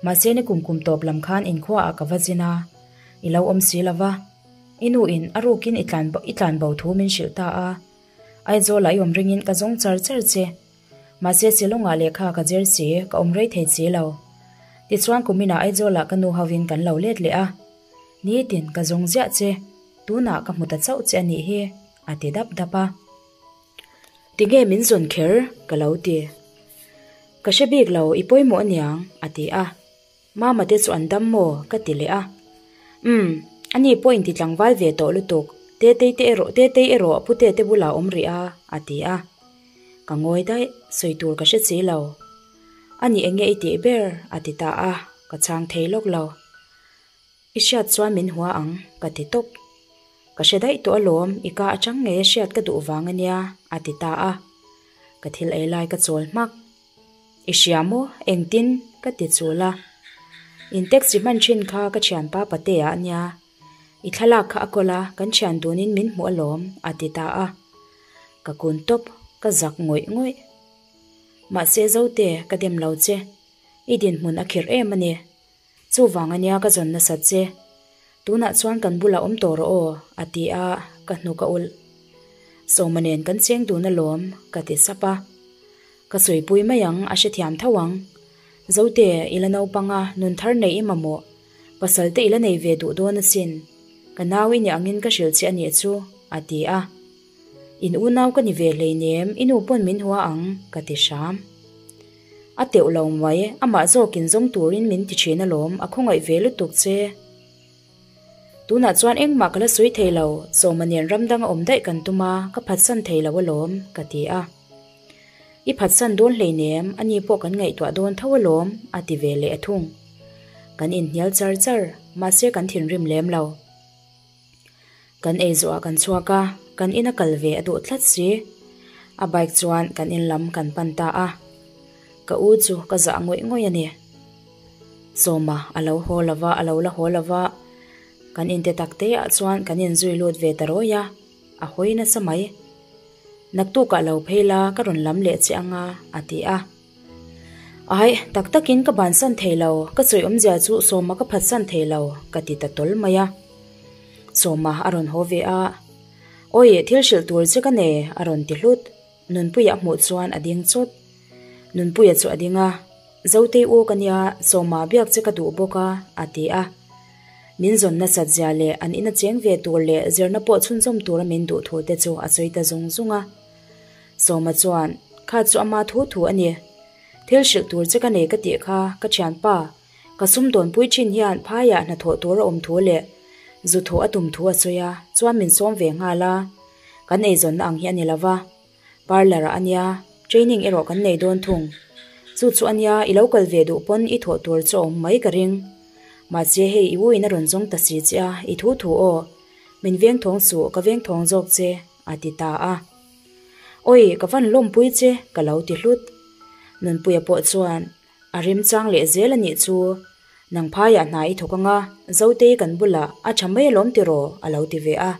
Mahse ni kum kum tawp lam khan inkhua ah ka va zin a, i lo awm si lo va. I nu in a rukin i tlan i tlan bo thu min hrilh ta a. Aizawl ah i awm ringin ka zawng char char che. Mahse Silawngah lehkha ka zir si, ka awm rei thei si lo. Tichuan kuminah Aizawl ah ka nu hovin kan lo let leh a. Nitin ka zawng ziah che, tunah ka hmu ta chauh che a nih hi, a ti dap dap a. Tinge min zawn kher? ka lo ti. Ka hre bik lo, i pawimawh aniang, a ti a. Mama te chu an dam maw? ka ti leh a. Umm, ani pawh inti tlangval ve tawh lutuk, Tetei te erawh Tetei erawh Pute te bulah a awm rih a, a ti a. Ka ngawi daih, sawi tur ka hre si lo. Ani enge i tih ber? a ti ta a, ka chhang thei lawk lo. I hriat chuan min hua ang, ka ti tawp. Ka hre daih tawh alawm, i ka atang ngei a hriat ka duh vang ania, a ti ta a. Ka thil ei lai ka chawl hmak. I hria maw, engtin? ka ti chul a. In taxi hman thin kha ka thianpa Patea a nia. I thlalak kha a kawl a, kan thian dunin min hmuh alawm, a ti ta a. Ka kun tawp, ka zak ngawih ngawih. Mahse Zote, ka dem lo che. I dinhmun a khirh em a ni. Chuvang a nia ka zawn nasat che. Tunah chuan kan bulah awm tawh rawh aw, a ti a, ka hnuk a ulh. Sawma nen kan cheng dun alawm, ka ti sap a. Ka sawipui mai ang, a hrethiam tho ang. Zote, i la naupang a, nun thar neih i mamawh. Pasal te i la nei ve duh dawn asin. Ka nau i nih angin ka hrilh che a nih chu, a ti a. In unau ka ni ve hleinem, i nu pawn min hua ang, ka ti hram. A teuh lo mai, amah zawkin zawng turin min ti thin alawm, a khawngaih ve lutuk che. Tunah chuan engmah ka la sawi thei lo, Sawma nen ram danga awm daih kan tum a, ka phatsan thei lo alawm, ka ti a. I phatsan dawn hleinem, ani pawh kan ngaihtuah dawn tho alawm, a ti ve leh a thung. Kan inhnial char char, mahse kan thinrim lem lo. Kan ei zawhah kan chhuak a, kan ina kal ve a duh tlat si. A bike chuan kan in lam kan pan ta a. Ka u chu ka zah ngawih ngawih a ni. Sawma a lo haw lo va, a lo la haw lo va, kan inte tak te ah chuan kan inzui lut ve ta rawi a, a hawi nasa mai. Naktukah lo phei la, ka rawn lam leh che anga, a ti a. Ai, tak takin ka bansan thei lo, ka sawi awmzia chu Sawma ka phatsan thei lo, ka ti ta tawl mai a. Sawma a rawn haw ve a, Awi, thil hrilh tur che ka nei, a rawn ti hlut. Nunpuia a hmuh chuan a ding chawt. Nunpuia chu a ding a, Zotei u ka nia, Sawma biak che ka duh bawk a, a ti a. Min zawn nasat zia leh an ina cheng ve tur leh zirna pawh chhunzawm tura min duh thu te chu a sawi ta zung zung a. Sawma chuan, Kha chu ama thu thu a ni. Thil hrilh tur che ka nei ka tih kha, ka thianpa, ka sumdawnpui thin hian phaiah hnathawh tur a awm thu leh zu thawh a tum thu a sawi a, chuan min sawm ve nghal a. Kan eizawnna ang hi a ni lo va, parlour ah a nia, training erawh kan nei dawn thung. Chu chu a nia, i lo kal ve duh pawn i thawh tur chu a awm mai ka ring. Mahse hei i u in a rawn zawng ta si che a, i thu thu aw. Min vengthawng suh, ka vengthawng zawk che. A ti ta a. Awi, ka van lawmpui che, ka lo ti hlut. Nunpuia pawh chuan, A remchang leh zel a nih chu. Nang phaiah hna i thawk anga, Zotei kan bulah a tha mai alawm tiraw? a lo ti ve a.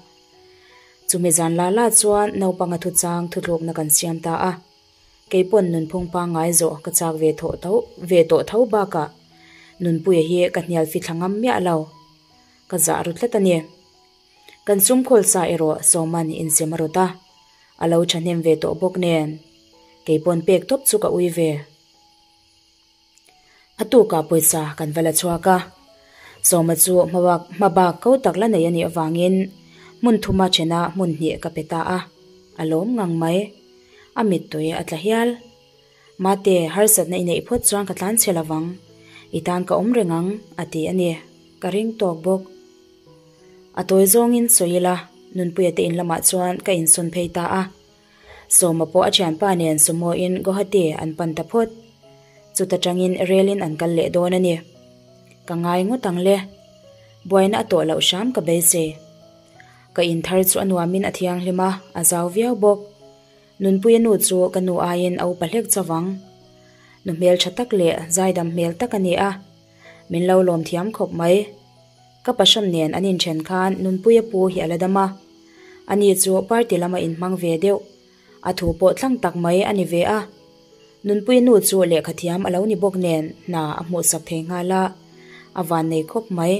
Chumi zan la la chuan naupanga thuchang thuthlukna kan siam ta a. Kei pawn nunphung pangngai zawh ka chak ve thawh tho ve tawh tho bakah Nunpuia hi ka hnial fithla ngam miah lo. Ka zah ru tlat a ni. Kan sum khawl sa erawh Sawman insem a rawt a, a lo thahnem ve tawh bawk nen kei pawn pek tawp chu ka ui ve. A tukah pawisa kan va la chhuak a, Sawma chu hmabak hmabak ko tak la nei a nih avangin hmun thuma thena hmun hnih ka pe ta a, a lawm ngang mai. A mittui a tla hial. Mate, harsatna i neih phawt chuan ka tlan chhe lovang, i tan ka awm reng ang, a ti a ni. Ka ring tawk bawk. A tawi zawngin sawi ila, Nunpuia te in lamah chuan ka insawn phei ta a. Sawma pawh a thianpa nen Sumo-in Guwahati an pan ta phawt. Chuta tangin rel-in an kal leh dawn a ni. Ka ngai ngawt ang le. Buaina a tawh loh hram ka beisei. Ka in thar chu a nuamin a thianghlim a, a zau viau bawk. Nunpuia nu chu ka nu aiin a upa hlek chovang. Nu hmel tha tak leh zaidam hmel tak a ni a. Min lo lawm thiam khawp mai. Ka passion nen an inthen khan Nunpuia pu hi a la dam a. Ani chu party lama inhmang ve deuh. A thu pawh tlang tak mai a ni ve a. Nunpuia nu chu lehkha thiam a lo ni bawk nen hna a hmuhsak thei nghal a. A van nei khawp mai.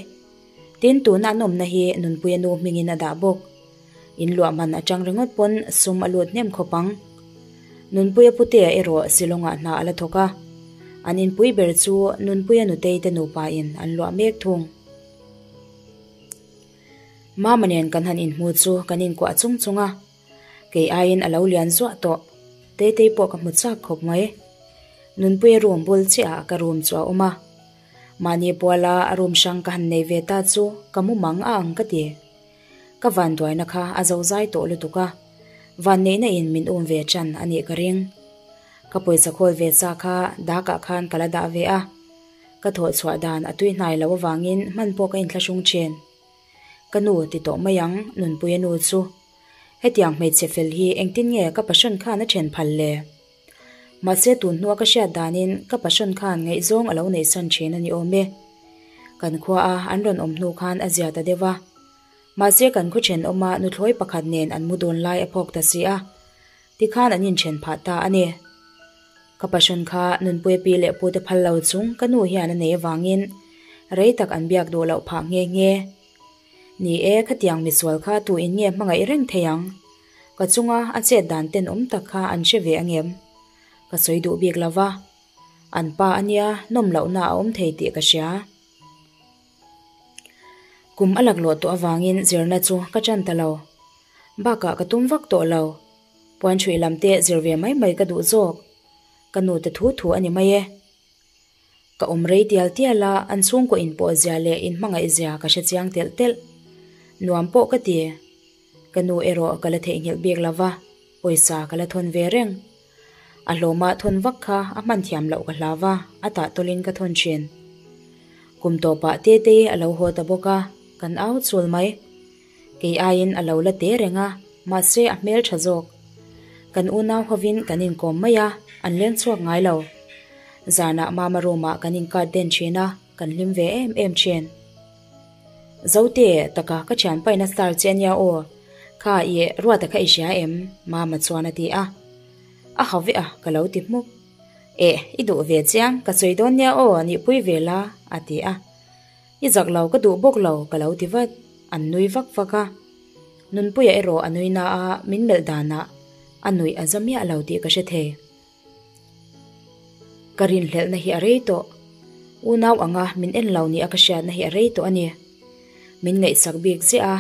Tin tuna an awmna hi Nunpuia nu hmingin a dah bawk. In luah man atang ringawt pawn sum a lut hnem khawp ang. Nunpuia putea erawh Shillong-ah hna a la thawk a. An inpui ber chu Nunpuia nutei te nupa in an luah mek thung. Mama nen kan han inhmu chu kan inkuah chung chung a. Kei aiin a lo lian zuah tawh. Tetei pawh ka hmu chak khawp mai. Nunpuia room bul chiah ah ka room chu a awm a. Mahni puala a room hrang ka han nei ve ta chu ka mu mang a ang ka ti. Ka vanduaina kha a zo zai tawh lutuk a, vanneihna in min um ve chan a nih ka ring. Ka pawisa khawl ve sa kha dak ah khan ka la dah ve a, ka thawh chhuah dan a tui hnai loh avangin hman pawh ka inthlahrung thin. Ka nu ti tawh mai ang Nunpuia nu chu. Hetiang hmeichhe fel hi engtin nge ka passion khan a then phal le? Mahse tun hnua ka hriat danin ka passion khan ngaihzawng a lo neihsan thin a ni awm e. Kan khua a an rawn awm hnu khan a zia ta deuh a. Mahse kan khaw thenawma nuthlawi pakhat nen an mu dawn lai a phawk ta si a, tikhan an inthen phah ta a ni. Ka passion kha Nunpuia pi leh pute phal lo chung ka nu hian a nei avangin rei tak an biak duh loh phah nghe nghe. Ni e, khatiang misual kha tu in nge hmangaih reng thei ang? Ka chunga a chet dan tenawm tak kha an hre ve angem? Ka sawi duh bik lo va. An pa a nia, nawm lohna a awm thei tih ka hria. Kum a laklawh tawh avangin zirna chu ka ṭan ta lo. Bakah ka tum vak tawh lo. Puanchhuih lam te zir ve mai mai ka duh zawk. Ka nu te thu thu a ni mai e. Ka awm rei tial tial a, an chhungkaw inpawh zia leh inhmangaih zia ka hre chiang telh telh. Nuam pawh ka ti. Ka nu erawh ka la theihnghilh bik lo va, pawisa ka la thawn ve reng. A hlawma thawn vak kha a hman thiam loh ka hlau va, a tah tawlin ka thawn thin. Kum tawpah Tetei a lo haw ta bawk a, kan au chul mai. Kei aiin a lo la te reng a, mahse a hmel tha zawk. Kan unau hovin kan inkawm mai a, an leng chhuak ngai lo. Zanah mama room-ah kan inkat den thin a, kan hlim ve em em thin. Zote, taka ka thianpaina star che ania aw, kha i Ruata kha i hria em? Mama chuan a ti a. A ha veh a, ka lo ti hmuk. Eh, i duh ve chiang, ka sawi dawn nia aw, nihpui ve la, a ti a. I zak lo ka duh bawk lo ka lo ti vat, an nui vak vak a. Nunpuia erawh a nui na a, min melh danah a nuih a za miah lo tih ka hre thei. Ka rinhlelhna hi a rei tawh, unau anga min en lo nia ka hriatna hi a rei tawh a ni. Min ngaihsak bik ziah a,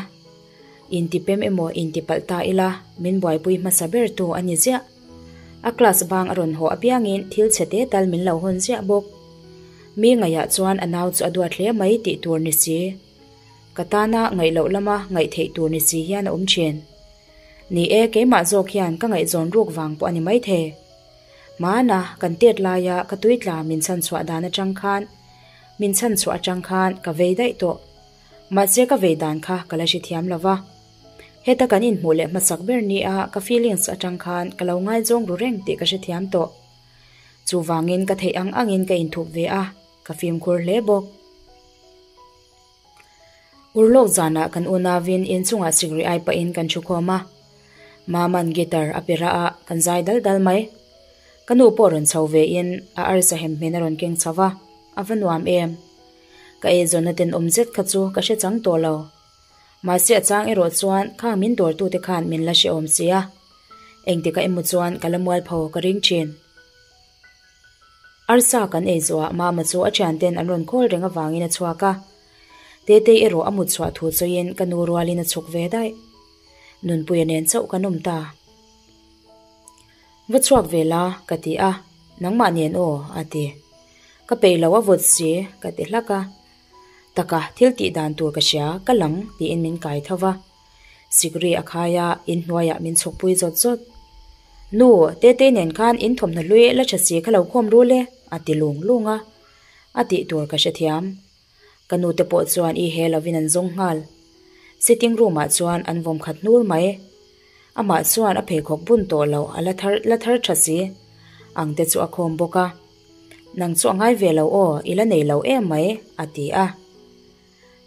intipem emaw intipalh ta ila min buaipui hmasa ber tu a ni ziah. A class bang a rawn haw apiangin thil chhe te tal min lo hawn ziah bawk. Mi ngaihah chuan a nau chu a duat hle mai tih tur ni si. Ka tana ngaih loh lama ngaih theih tur ni si hian a awm thin. Ni e, keimah zawk hian ka ngaihzawn ruk vang pawh a ni maithei. Hmana kan tet laia ka tuitla min chhanchhuah dan atang khan min chhanchhuah atang khan ka vei daih tawh. Mahse ka vei dan kha ka la hrethiam lo va. Heta kan inhmuh leh hmasak ber nia ka feelings atang khan ka lo ngaizawng ru reng tih ka hrethiam tawh. Chuvangin ka theih ang angin ka inthup ve a, ka fimkhur hle bawk. Urlawk zanah kan unauin inchungah sikri ai pahin kan thukhawm a. Mama'n guitar a pe rah a, kan zai dal dal mai. Ka nu pawh rawn chho vein a arsa hem hmin a rawn keng chho va, a va nuam em. Ka eizawnna tenawm zet kha chu ka hre chang tawh lo. Mahse a chang erawh chuan khang min dawrtute khan min la hrehawm si a, engtikah emaw chuan ka la mualpho ka ring thin. Arsa kan ei zawhah Mama chu a thianten an rawn khawl reng avangin a chhuak a, Tetei erawh a mut chhuah thu chawiin ka nu rualin a chhuk ve daih. Nunpuia nen chauh kan awm ta. Va chhuak ve la, ka ti a, nangmah nen aw, a ti. Ka peih lo a vawt si, ka ti hlak a. Taka, thil tih dan tur ka hria, ka lang, tiin min kai tho va. Sikri a khai a, inhnuaiah min chhukpui zawt zawt. Nu, Tetei nen khan in thawmhnaw hlui la tha si kha lo khawm rul e, a ti lung lung a. A tih tur ka hrethiam. Ka nute pawh chuan i he lovin an zawng nghal. Sitting room ah chuan an vawm khat hnur mai. Amah chuan a pheikhawk bun tawh lo a la thar la thar tha si ang te chu a khawm bawk a. Nang chu a ngai ve lo aw, i la nei lo em mai, a ti a.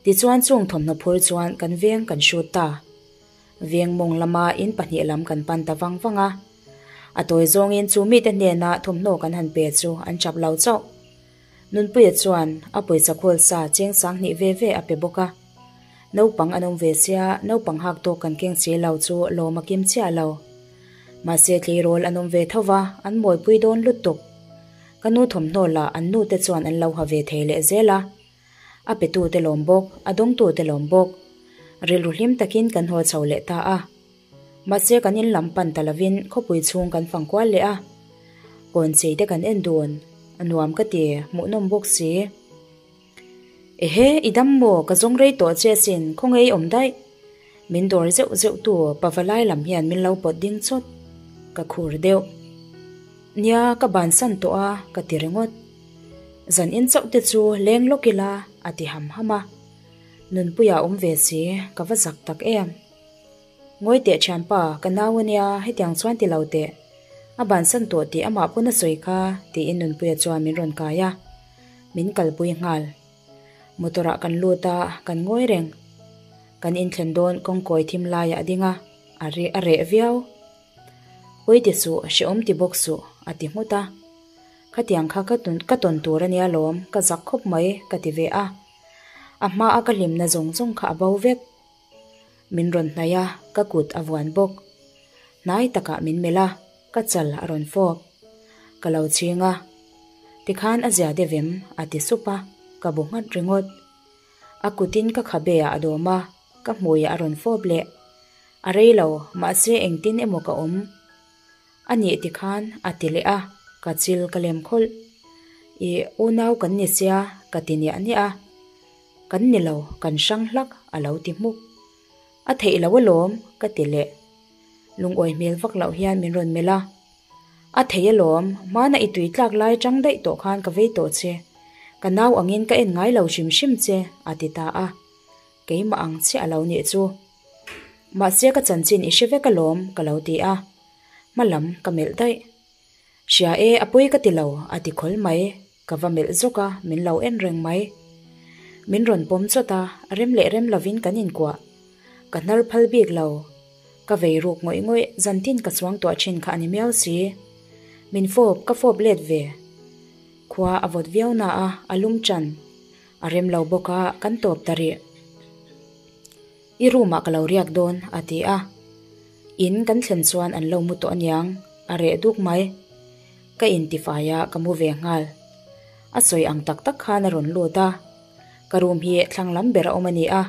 Tichuan chung thawmhnaw phur chuan kan veng kan hrut ta. Veng mawng lama in pahnih lam kan pan ta vang vang a. A tawi zawngin chu mite hnena thawmhnaw kan han pe chu an chap lo chauh. Nunpuia chuan a pawisa khawl sa cheng sanghnih ve ve a pe bawk a. Naupang an awm ve sia, naupang hak tawk kan keng si lo chu lawm a kim chiah lo. Mahse tleirawl an awm ve tho va, an mawipui dawn lutuk. Ka nu thawmhnaw lah an nute chuan an lo ha ve thei leh zel a. A petute lawm bawk, a dawngtute lawm bawk. Rilru hlim takin kan haw chho leh ta a. Mahse kan in lam pan ta lovin khawpui chhung kan fang kual leh a. Kawn chei te kan en dun, a nuam ka ti, hmuhnawm bawk si. Ehe, i dam maw, ka zawng rei tawh che asin, khawnge i awm daih? Min dawr zeuh zeuh tu pavalai lam hian min lo pawt ding chawt, ka khur deuh. Nia, ka bansan tawh a, ka ti ringawt. Zan in chauh te chu leng lawk ila, a ti ham ham a. Nunpuia awm ve si, ka va zak tak em. Ngawi teh thianpa, ka nau ania, hetiang chuan ti lo teh. A bansan tawh tih amah pawn a sawi kha, tiin Nunpuia chuan min rawn kai a. Min kalpui nghal. Motor ah kan lut a, kan ngawi reng. Kan inthlen dawn kawngkawi thim laiah a ding a, a reh a reh viau. Pawi ti suh, hrehawm ti bawk suh, a ti nghut a. Khatiang kha ka ka tawn tur a nia lawm, ka zak khawp mai, ka ti ve a. A hma a ka hlimna zawng zawng kha a bo vek. Min rawn hnaih a, ka kut a vuan bawk. Hnai takah min melh a, ka chal a rawn fawp. Ka lo chhing a. Tikhan a zia deuh em? a ti sup a, ka bu nghat ringawt. A kutin ka khabe ah a dawm a, ka hmuiah a rawn fawp leh. A rei lo, mahse engtin emaw ka awm. A nih tikhan a ti leh a, ka chil ka lem khawlh. Ih, unau kan ni sia, ka ti niah niah a. Kan ni lo, kan hrang hlak, a lo ti hmuk. A theih lo alawm, ka ti leh. Lungawi hmel vak loh hian min rawn melh a. A thei alawm, hmana i tui tlak lai chang daih tawh khan ka vei tawh che. Ka nau angin ka en ngai lo hrim hrim che, a ti ta a. Keimah ang chiah a lo nih chu. Mahse ka chanchin i hre vek alawm, ka lo ti a. Hma lam ka melh daih. Hria e, a pawi ka ti lo, a ti khawl mai. Ka va melh zawk a, min lo en reng mai. Min rawn pawm chawt a, rem leh rem lovin kan inkuah. Ka hnar phal bik lo. Ka vei ruk ngawih ngawih, zantin ka chuang tuah thin kha a ni miau si. Min fawp, ka fawp let ve. Khua a vawt viau na a, a lum tan. A rem lo bawk a, kan tawp ta rih. I room ah ka lo riak dawn, a ti a. In kan thlen chuan an lo mu tawh aniang, a reh duk mai. Ka intifai a, ka mu ve nghal. A sawi ang tak tak khan a rawn lut a. Ka room hi thlang lam ber a awm a ni a,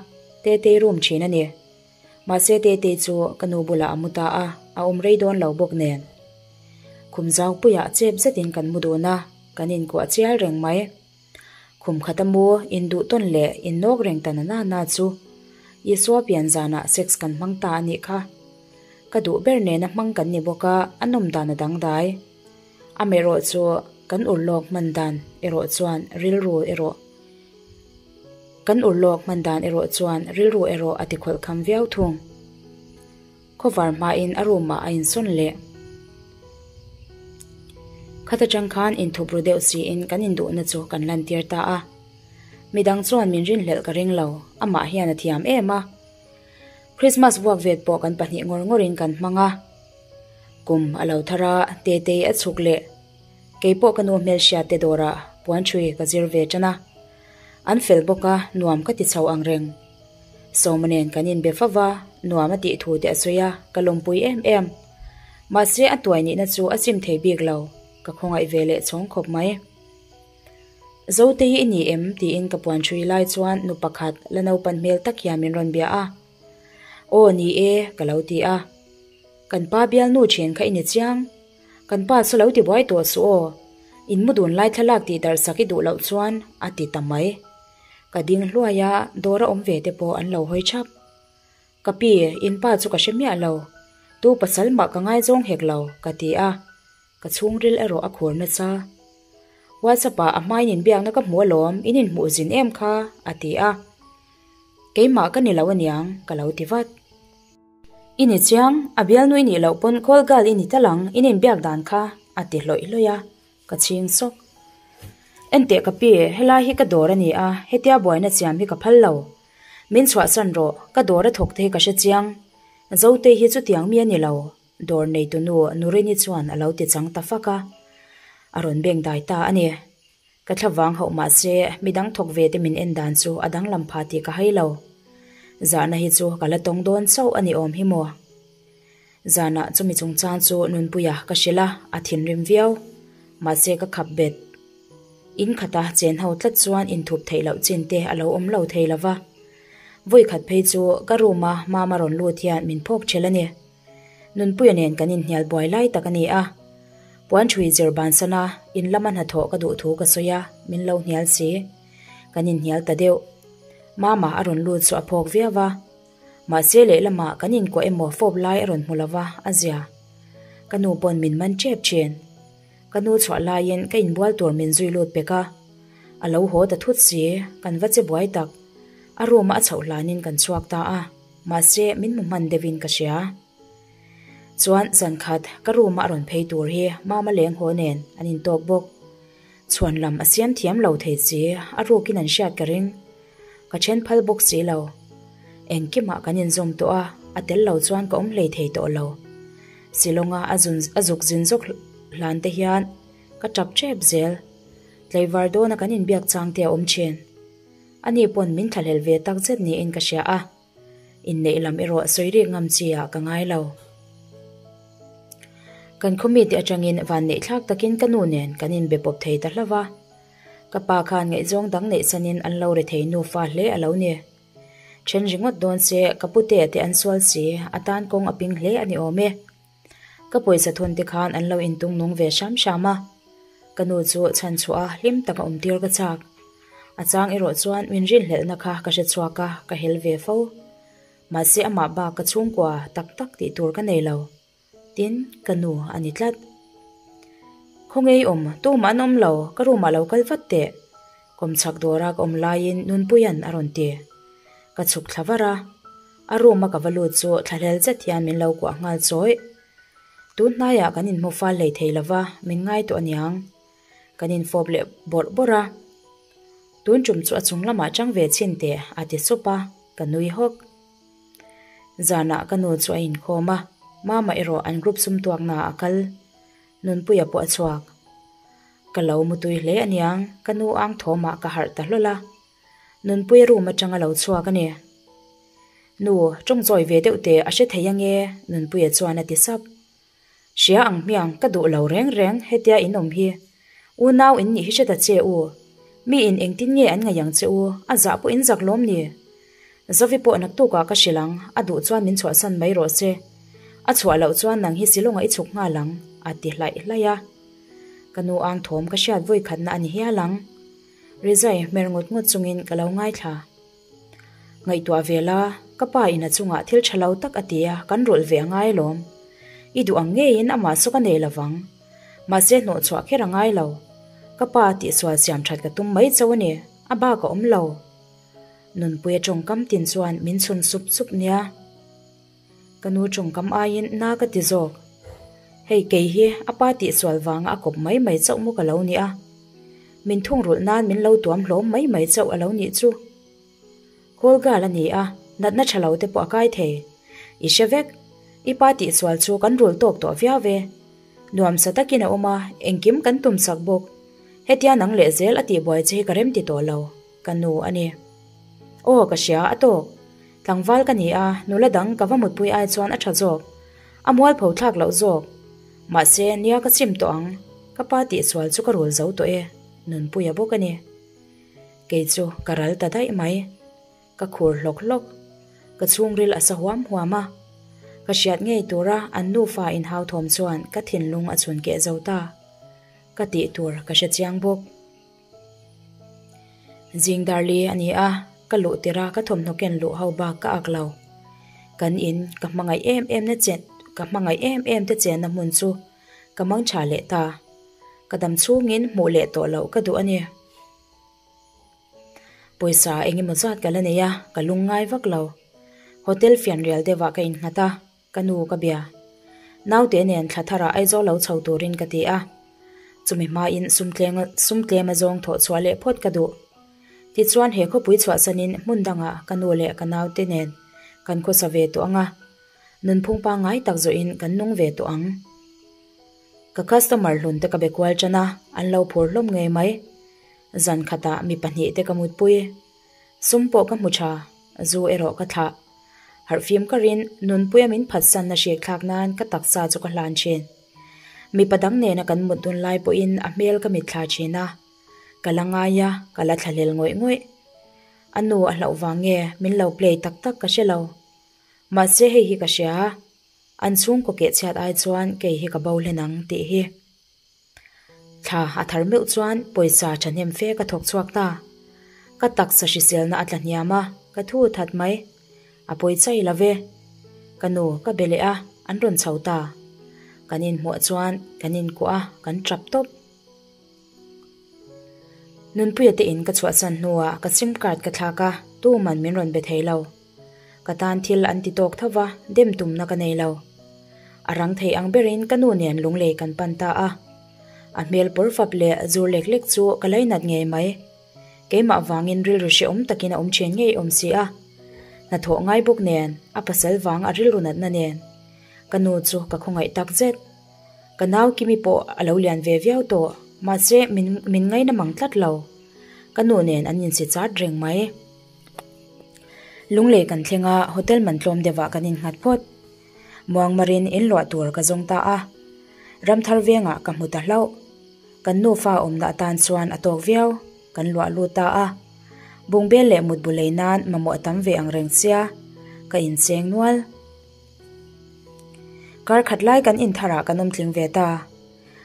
Tetei room thin a ni. Mahse Tetei chu ka nu bulah a mu ta a, a awm rei dawn lo bawk nen. Khum zaupuiah chep zetin kan mu dun a, kan inkuah chial reng mai. Khum khata mu induh tawn leh innawk reng ta na na na chu Isua pian zanah sex kan hmang ta a nih kha. Ka duh ber nena hmang kan ni bawk a, a nawm dan a dangdai. Amaherawh chu kan urlawk hman dan erawh chuan rilru erawh kan urlawk hman dan erawh chuan rilru erawh a tikhawlh kham viau thung. Khawvar hmain a room ah a insawn leh. Khata tang khan inthup ru deuh siin kan induhna chu kan lantir ta a. Midang chuan min rinhlelh ka ring lo, amah hian a thiam em a. Christmas vuak vet pawh kan pahnih ngawr ngawrin kan hmang a. Kum a lo thar a, Tetei a chhuk leh. Keipawh ka nu hmelhriat te dawrah puan ṭhui ka zir ve ṭan a. An fel bawk a, nuam ka ti chho ang reng. Sawma nen kan inbe fo va, nuam a tih thu te a sawi a, ka lawmpui em em. Mahse a tuai nihna chu a chim thei bik lo, ka khawngaih ve leh chhawng khawp mai. Zotei i ni em? tiin ka puan ṭhui lai chuan nu pakhat la naupan hmel tak hian min rawn bia a. Aw ni e, ka lo ti a. Kan pa bialnu ṭhian kha i ni chiang. Kan pa chu lo ti buai tawh suh aw. In mu dun lai thlalak tih darh sak i duh loh chuan a ti ta mai. Ka ding hluai a, dawr a awm ve te pawh an lo hawi thap. Ka pi, in pa chu ka hre miah lo. Tu pasal mah ka ngaizawng hek lo, ka ti a. Ka chhungril erawh a khur nasa. WhatsApp ah a hmain inbiakna ka hmu alawm, in inhmuh zin em kha, a ti a. Keimah ka ni lo aniang, ka lo ti vat. I ni chiang, a bialnu i nih loh pawn call girl i ni tal ang, in inbiak dan kha, a ti hlawih hlawih a, ka chhing sawk. Enteh ka pi, helai hi ka dawr a ni a, hetia buaina chiam hi ka phal lo. Min chhuahsan rawh, ka dawr a thawk te hi ka hre chiang. Zotei hi chutiang mi a ni lo, Dawr neitu nu Nurini chuan a lo ti chang ta fak a, a rawn beng dai ta a ni. Ka thlavang hauh mah se midang thawk ve te min en dan chu a danglam pha tih ka hai lo. Zahna hi chu ka la tawng dawn chauh a ni awm hi maw. Zanah chumi chungchang chu Nunpuia ka hrilh a, a thinrim viau. Mahse ka khap bet. In khata chen ho tlat chuan inthup theih loh chin te a lo awm lo thei lo va. Vawi khat phei chu ka room a mama rawn lut hian min phawk ṭhelh a ni. Nunpuia nen kan inhnial buai lai tak a ni a. Puan ṭhui zir bansan a, in lama hnathawh ka duh thu ka sawi a, min lo hnial si. Kan inhnial ta deuh. Mama a rawn lut chu a phawk viau a. Mahse lehlamah kan inkuah emaw fawp lai a rawn hmu lo va, a zia. Ka nu pawn min man ṭep ṭhin. Ka nu chhuah laiin ka inbual tur min zui lut pek a. A lo haw ta thut si, kan va che buai tak. A room-a a chhoh hlanin kan chhuak ta a. Mahse, min hmu hman deuhin ka hria. Chuan zankhat ka room-a a rawn phei tur hi Mama leng haw nen an intawk bawk. Chhuan lam a siam thiam lo thei si, a rukin an hriat ka ring. Ka then phal bawk si lo. Engkimah kan inzawm tawh a, a tel lo chuan ka awm hlei thei tawh lo. Shillong-a a zun a zuk zin zawk hlan te hian ka tap tep zel. Tlaivar dawna kan inbiak chang te a awm thin. Ani pawn min thlahlel ve tak zet niin ka hria a. Inneih lam erawh sawi rik ngam chi ah ka ngai lo. Kan khaw mite atangin vanneih thlak takin ka nu nen kan inbe pawp thei ta hlauh va. Ka pa khan ngaihzawng dang neih sanin an lo rethei nufa hle a lo ni. Then ringawt dawn se ka pute te an sual si, a tan kawng a ping hle a ni awm e. Ka pawisa thawn te khan an lo intung nung ve hram hram a. Ka nu chu chhan chhuah a hlim taka awm tir ka chak. A chang erawh chuan min rinhlelhna kha ka hre chhuak a, ka hel ve fo. Mahse amah bak ka chhungkua tak tak tih tur ka nei lo. Tin, ka nu a ni tlat. Khawnge i awm? Tumah an awm lo, ka room ah lo kal vat teh. Kawmchhak dawra ka awm laiin Nunpuia'n a rawn ti. Ka chhuk thla var a, a room a ka va lut chu thlahlel zet hian min lo kuah nghal chawih. Tun hnaiah kan inhmu fal hlei thei lova, min ngai tawh aniang. Kan infawp leh bawrh bawrh a. Tun tum chu a chung lamah chang ve chhin teh a ti sup a, ka nui hawk. Zanah ka nu chu a inkhawm a, Mama erawh an group sum tuaknaah a kal. Nunpuia pawh a chhuak. Ka lo mutui hle aniang, ka nu ang thawmah ka harh ta hlawl a. Nunpuia room atanga lo chhuak a ni. Nu, tawng chawi ve deuh teh a hre thei ange, Nunpuia chuan a ti sap. Hria ang hmiang, ka duh lo reng reng hetia in awm hi. Unau in nih hi hre ta che u. Mi in engtin nge an ngaih ang che u, a zah pawh in zak lawm ni. Zovi pawh naktukah ka hrilh ang, a duh chuan min chhuahsan mai rawh se. A chhuah loh chuan nang hi Shillong-ah i chhuk nghal ang, a ti hlaih hlaih a. Ka nu ang thawm ka hriat vawi khatna a ni hial ang. Rizai hmer ngut ngut chungin ka lo ngaithla. Ngaihtuah ve la, ka pa in a chungah thil tha lo tak a ti a, kan rawlh ve a ngai alawm. I duh ang ngeiin amah saw ka nei lovang. Mahse hnawh chhuah kher a ngai lo. Ka pa tihsual siam that ka tum mai chauh a ni, a bak a awm lo. Nunpuia tawngkam tin chuan min chhun sup sup nia. Ka nu tawngkam aiin na ka ti zawk. Hei kei hi a pa tihsual vanga a kawp mai mai chauh maw ka lo nia. Min thungrulh nan min lo tuam hlawm mai mai chauh a lo nih chu. Call girl a ni a, natna tha lo te pawh a kai thei. I hre vek. I pa tihsual chu kan rul tawk tawh viau ve. Nuamsa takin a awm a, engkim kan tum sak bawk. Hetia nang leh zel a tihbuai che hi ka remti tawh lo. Ka nu a ni. Aw ka hria a tawk. Tlangval ka ni a, nula dang ka va mutpui ai chuan a tha zawk. A mualpho thlak loh zawk. Mahse, nia ka chim tawh ang. Ka pa tihsual chu ka rul zo tawh e. Nunpuia bawk a ni. Kei chu ka ral ta daih mai. Ka khur hlawk hlawk. Ka chhungril a sa huam huam a. Ka hriat ngei tura an nufa inhau thawm chuan ka thinlung a chhun keh zo ta. Ka tih tur ka hre chiang bawk. Zing darli a ni a, ka luh tirh a ka thawmhnaw ken luh ho bak ka ak lo. Kan in ka hmangaih em em na chen ka hmangaih em em te chenna hmun chu ka mang tha leh ta. Ka dam chhungin hmuh leh tawh loh ka duh a ni. Pawisa eng emaw zat ka la nei a, ka lung ngai vak lo. Hotel fianrial deuhah ka innghat a. Ka nu ka bia. Naute nen thla tharah Aizawl lo chho turin ka ti a. Chumi hmain sumtleng sumtlem a zawng thawh chhuah leh phawt ka duh. Tichuan he khawpui chhuahsanin hmun dangah ka nu leh ka naute nen kan khawsa ve tawh ang a. Nunphung pangngai tak zawhin kan nung ve tawh ang. Ka customer hlun te ka be kual tan a, an lo phur hlawm ngei mai. Zan khatah mi pahnihte ka mutpui. Sum pawh ka hmu tha, zu erawh ka thlah. Harhfim ka rin, nunpuia min phatsanna hrikthlak nan ka taksa chu ka hlan thin. Mipa dang nena kan mut dun lai pawhin a hmel ka mitthla thin a, ka la ngai a, ka la thlahlel ngawih ngawih. A nu a hlauh vang nge min lo play tak tak ka hre lo. Mahse hei hi ka hria, an chhungkaw kehchhiat ai chuan kei hi ka bo hlen ang tih hi. Thla a thar meuh chuan pawisa thahnem fe ka thawk chhuak ta. Ka taksa hriselna a tla hniam a, ka thu that mai. A pawi chai lo ve. Ka nu ka be leh a, an rawn chho ta. Kan inhmuah chuan kan inkuah a, kan tap tawp. Nunpuia te in ka chhuahsan hnuah ka sim card ka thlak a, tuman min rawn be thei lo. Ka tan thil an ti tawk tho va, dem tumna ka nei lo. A rang thei ang berin ka nu nen lunglei kan pan ta a. A hmel pawr fap leh zur lek lek chu ka lainat ngei mai. Keimah vangin rilru hrehawm takin a awm ṭhen ngei awm si a. Hnathawh ngai bawk nen, a pasal vang a rilru natna nen. Ka nu chu ka khawngaih tak zet. Ka nau Kimi pawh a lo lian ve viau tawh, mahse min min ngaina mang tlat lo. Ka nu nen an insi chat reng mai. Lunglei kan thleng a, hotel man tlawm deuhah kan innghat phawt. Muangmarin in luah tur ka zawng ta a. Ramthar vengah ka hmu ta hlauh. Kan nufa awmna atan chuan a tawk viau, kan luah lut ta a. Bungbel leh mutbu lei nan mamawh a tam ve ang reng sia, ka incheng nual. Kar khat lai kan intharah kan awm tling ve ta.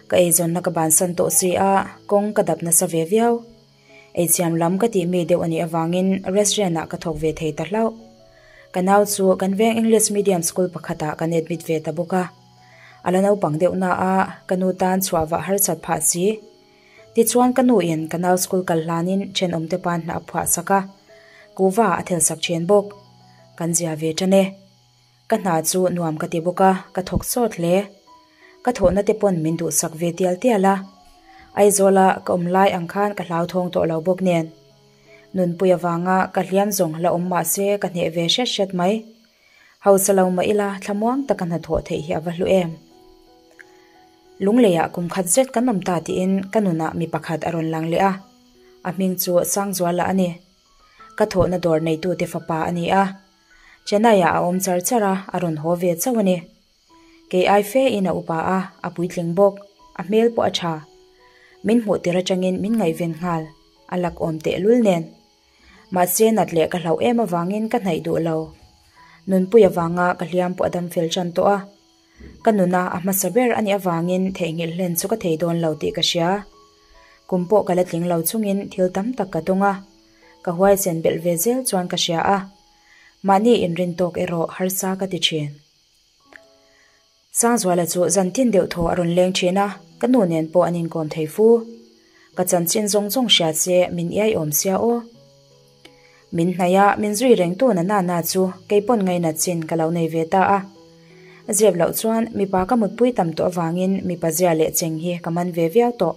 Ka eizawnna ka bansan tawh si a, kawng ka dap nasa ve viau. Eichiam lam ka tih mi deuh a nih avangin restaurant ah ka thawk ve thei ta hlauh. Ka nau chu kan veng English medium school pakhatah kan admit ve ta bawk a. A la naupang deuh na a, ka nu tan chhuah vah harsat phah si. Tichuan ka nu in ka nau school kal hlanin thenawmte pan hna a phuah sak a, kuhva a thel sak then bawk. Kan zia ve tan e. Ka hna chu nuam ka ti bawk a, ka thawk sawt hle. Ka thawhna te pawn min duhsak ve tial tial a. Aizawla ka awm lai ang khan ka hlauthawng tawh lo bawk nen. Nunpui avanga ka hliam zawng la awm mah se ka hneh ve hret hret mai. Hausa lo mah ila thlamuang taka hnathawh theih hi a va hlu em. Lungleiah kum khat zet kan awm ta tiin ka nunah mi pakhat a rawn lang leh a. A hming chu Sangzuala a ni. Ka thawhna dawr neitute fapa a ni a. Chennai-ah a awm char char a, a rawn haw ve chauh a ni. Kei ai fe in a upa a, a puitling bawk, a hmel pawh a tha. Min hmuh tir atangin min ngaihven nghal, a lak awm tehlul nen. Mahse nat leh ka hlauh em avangin ka hnaih duh lo. Nunpui avanga ka hliam pawh a dam fel tan tawh a. Ka nuna a hmasa ber a nih avangin theihnghilh hlen chu ka thei dawn lo tih ka hria. Kum pawh ka la tling lo chungin thil tam tak ka tawng a. Ka huaisen belh ve zel chuan ka hria a, mahni inrin tawk erawh harsa ka ti thin. Sangzuala chu zantin deuh thaw a rawn leng thin a, ka nu nen pawh an inkawm thei fu. Ka chanchin zawng zawng hria che min iai awm sia aw. Min hnaih a, min zui reng tu na na na chu kei pawn ngainat chin ka lo nei ve ta a. Zep loh chuan mipa ka mutpui tam tawh avangin mipa zia leh cheng hi ka man ve viau tawh.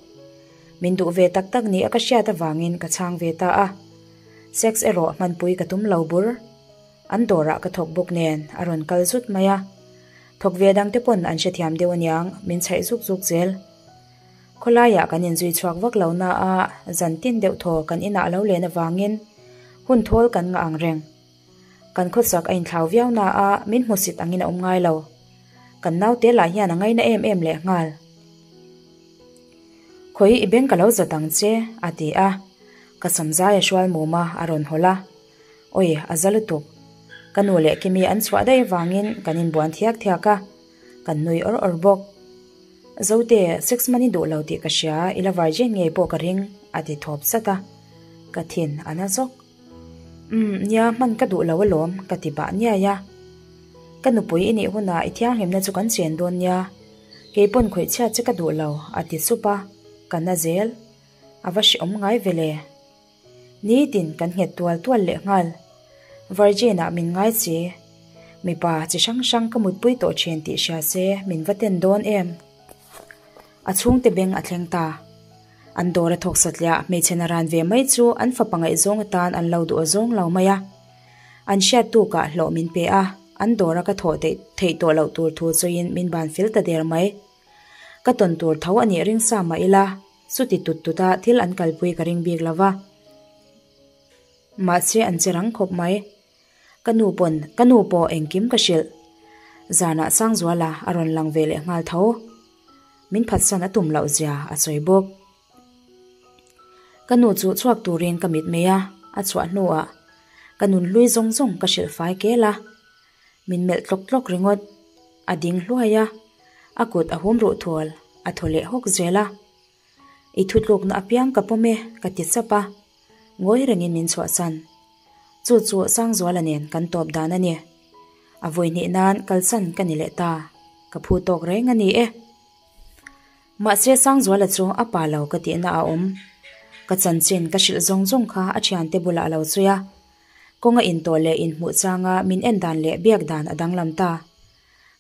Min duh ve tak tak ni a ka hriat avangin ka chhang ve ta a. Sex erawh hmanpui ka tum lo bur. An dawrah ka thawk bawk nen a rawn kal zut mai a. Thawk ve dangte pawn an hrethiam deuh aniang min chhaih zuk zuk zel. Khawlaiah kan inzui chhuak vak lo na a, zan tin deuh thaw kan inah lo len avangin hun thawl kan ngah ang reng. Kan khawsak a inthlau viau na a, min hmusit angin a awm ngai lo. Kan naute lah hian a ngaina em em leh nghal. Khawi i beng ka lo zat ang che, a ti a. Ka samzai a hrual mum a, a rawn hawlh a. Awi, a za lutuk. Ka nu leh Kimi an chhuah daih avangin kan inbuan thiak thiak a, kan nui awr awr bawk. Zote, sex man i duh lo tih ka hria, i la virgin ngei pawh ka ring, a ti thawp sat a. Ka thin a na zawk. Umm, nia, hman ka duh lo alawm, ka ti bah niai a. Ka nupui i nih hunah i thianghlimna chu kan chen dawn nia. Kei pawn khawih chhiat che ka duh lo, a ti sup a, ka na zel. A va hrehawm ngai ve le. Nitin kan nghet tual tual leh nghal. Virgin ah min ngai che. Mipa chi hrang hrang ka mutpui tawh thin tih hria se min va ten dawn em. A chhungte beng a thleng ta. An dawr a thawk satliah hmeichhe naran ve mai chu an fapa ngaihzawng atan an lo duh zawng lo mai a. An hriat tukah hlawh min pe a, an dawra ka thawh theih tawh loh tur thu sawiin min ban fel ta der mai. Ka tawn tur tho a nih ring sa mah ila, chuti tut tuta thil an kalpui ka ring bik lo va. Mahse an che rang khawp mai. Ka nu pawn ka nu pawh engkim ka hrilh. Zanah Sangzuala a rawn lang ve leh nghal tho. Min phatsan a tum loh zia a sawi bawk. Ka nu chu chhuak turin ka mit mai a, a chhuah hnuah ka nun hlui zawng zawng ka hrilh fai kel a. Min melh tlawk tlawk ringawt. A ding hluai a, a kut a hum ruh thual, a thaw leh hawk zel a. I thutlukna apiang ka pawm e, ka ti chap a. Ngawi rengin min chhuahsan. Chu chu Sangzuala nen kan tawp dan a ni. A vawi hnih nan kalsan ka ni leh ta. Ka phu tawk reng a ni e. Mahse Sangzuala chu a pa lo ka tihna a awm. Ka chanchin ka hrilh zawng zawng kha a thiante bulah a lo sawi a. Kawnga intawh leh inhmuh changa min en dan leh biak dan a danglam ta.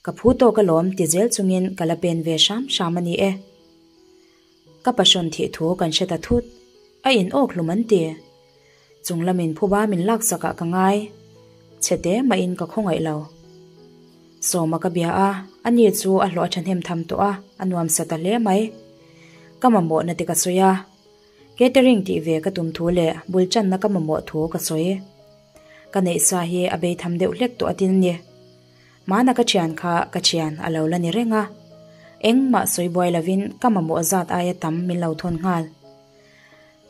Ka phu tawk alawm ti zel chungin ka la pen ve hram hram a ni e. Ka passion thih thu kan hre ta thut. A in awk hlum an ti. Chung lamin phuba min laksakah ka ngai. Chhete mahin ka khawngaih lo. Sawma ka bia a, ani chu a hlawh a thahnem tham tawh a, a nuam sa ta hle mai. Ka mamawhna te ka sawi a, catering tih ve ka tum thu leh bul channa ka mamawh thu ka sawi. Ka neih sa hi a bei tham deuh hlek tawh a tin ni. Hmana ka thian kha ka thian a lo la ni reng a, engmah sawi buai lovin ka mamawh zat aia tam min lo thawn nghal.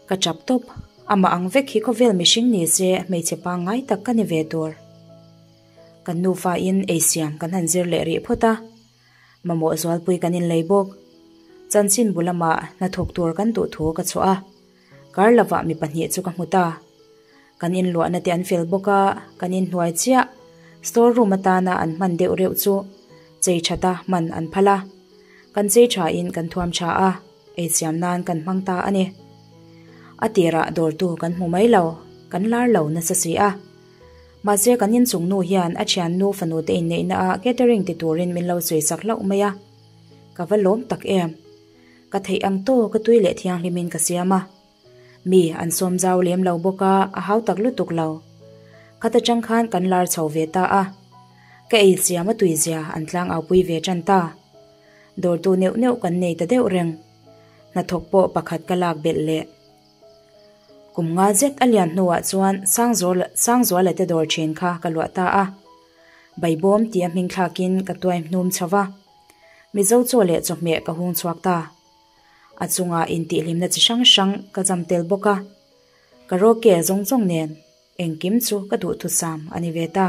Ka chap tawp, amah ang vek hi khawvel mihring ni se hmeichhe pangngai tak ka ni ve tur. Kan nufa in eisiam kan han zir leh rih phawt a, mamawh zualpui kan inlei bawk. Chanchin bu lamah hnathawk tur kan duh thu ka chhuah a, kar lovah mi pahnih chu ka hmu ta. Kan inluahna te an fel bawk a, kan inhnuai chiah store room atana an hman deuh reuh chu chei thata hman an phal a, kan chei thain kan thuam tha a. Eichhiam nan kan hmang ta a ni. A tirah dawrtu kan hmu mai lo, kan lar lo nasa si a. Mahse kan inchung nu hian a thiannu fanu te inneihna ah catering ti turin min lo sawi sak hlauh mai a. Ka va lawm tak em. Ka theih ang tawk a tui leh thianghlimin ka siam a. Mi an sawm zau lem lo bawk a, a hau tak lutuk lo. Khat atang khan kan lar chho ve ta a. Ka eichhiam a tuizia an tlangaupui ve tan ta. Dawrtu neuh neuh kan nei ta deuh reng. Hnathawk pawh pakhat ka lak belh leh. Kum nga zet a lian hnuah chuan Sangzuala te dawr thin kha ka luah ta a. Baibawm tia hming thlakin ka tuai hnum chho va. Mizo chaw leh chawhmeh ka hung chhuak ta. A chungah intihhlimna chi hrang hrang ka zam tel bawk a. Karaoke zawng zawng nen. Engkim chu ka duhthusam a ni ve ta.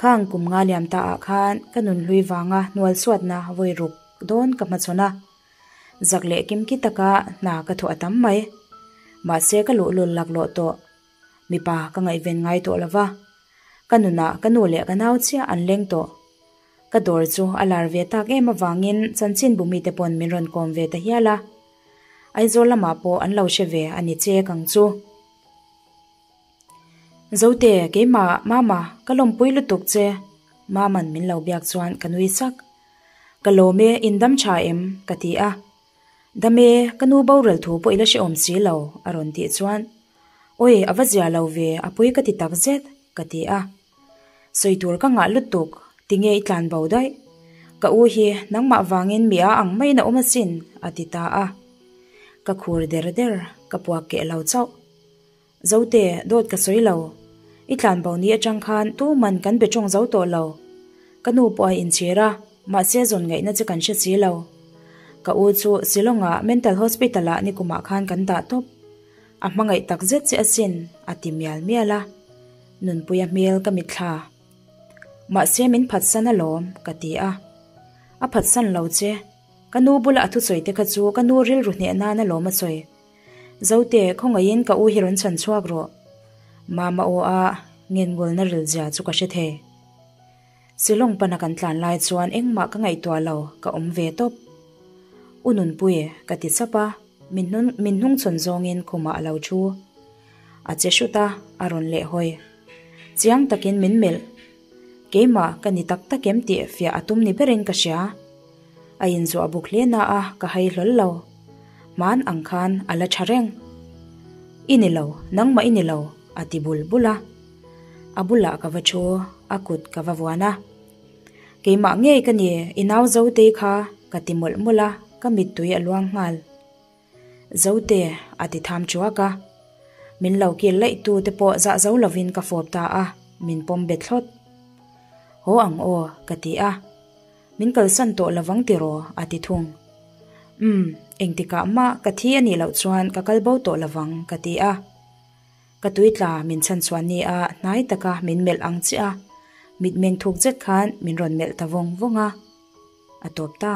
Khang kum nga liam ta ah khan ka nun hlui vanga hnual chhuatna vawi ruk dawn ka hmachhawn a. Zak leh kimki taka hna ka thawh a tam mai. Mahse ka luhlul laklawh tawh. Mipa ka ngaihven ngai tawh lova. Ka nunah ka nu leh ka nau chiah an leng tawh. Ka dawr chu a lar ve tak em avangin chanchinbu mite pawn min rawn kawm ve ta hial a. Aizawl lamah pawh an lo hre ve a ni chek ang chu. Zote, keimah, Mama, ka lawmpui lutuk che. Mama'n min lo biak chuan ka nui sak. Ka lawm e, in dam tha em? ka ti a. Dam e, ka nu boral thu pawh i la hrehawm si lo, a rawn tih chuan, Awi, a va zia lo ve, a pui ka ti tak zet, ka ti a. Sawi tur ka ngah lutuk, tinge i tlan bo daih? Ka u hi nangmah vangin mi a ang maiin a awm asin, a ti ta a. Ka khur der der, ka puak keh lo chauh. Zote, dawt ka sawi lo. I tlan bo ni atang khan tuman kan be tawng zo tawh lo. Ka nu pawh a inchhir a, mahse zawn ngaihna chu kan hre si lo. Ka u chu Shillong-ah Mental Hospital-ah nikumah khan kan dah tawp. A hmangaih tak zet che asin, a ti mial mial a. Nunpuia hmel ka mitthla. Mahse min phatsan alawm, ka ti a. A phatsan lo che. Ka nu bula a thusawi te kha chu ka nu rilru hneh nan alawm a sawi. Zote, khawngaihin ka u hi rawn chhan chhuak rawh. Mama aw a ngengawlna ril zia chu ka hre thei. Shillong pana kan tlan lai chuan engmah ka ngaihtuah lo, ka awm ve tawp. U Nunpui, ka ti chap a, min min hnungchhawn zawngin khumah a lo thu. A che hrut a, a rawn leh hawi. Chiang takin min melh. Keimah ka ni tak tak em tih fiah a tum ni berin ka hria. A inzuah buk hle na a, ka hai hlawl lo. Hman ang khan a la tha reng. I ni lo, nangmah i ni lo, a ti bul bul a. A bulah ka va thu, a kut ka va vuan a. Keimah ngei ka ni, i nau Zotei kha, ka ti mawlh mawlh a, ka mittui a luang nghal. Zote, a ti tham chuak a. Min lo kil laih tu te pawh zah zo lovin ka fawp ta a, min pawm bet thlawt. Haw ang aw, ka ti a. Min kalsan tawh lovang tiraw? a ti thung. Umm, engtikah mah ka thi a nih loh chuan ka kal bo tawh lovang, ka ti a. Ka tui tla min chhan chhuah ni a hnai taka min melh ang chiah a, mitmeng thuk zet khan min rawn melh ta vawng vawng a. A tawp ta.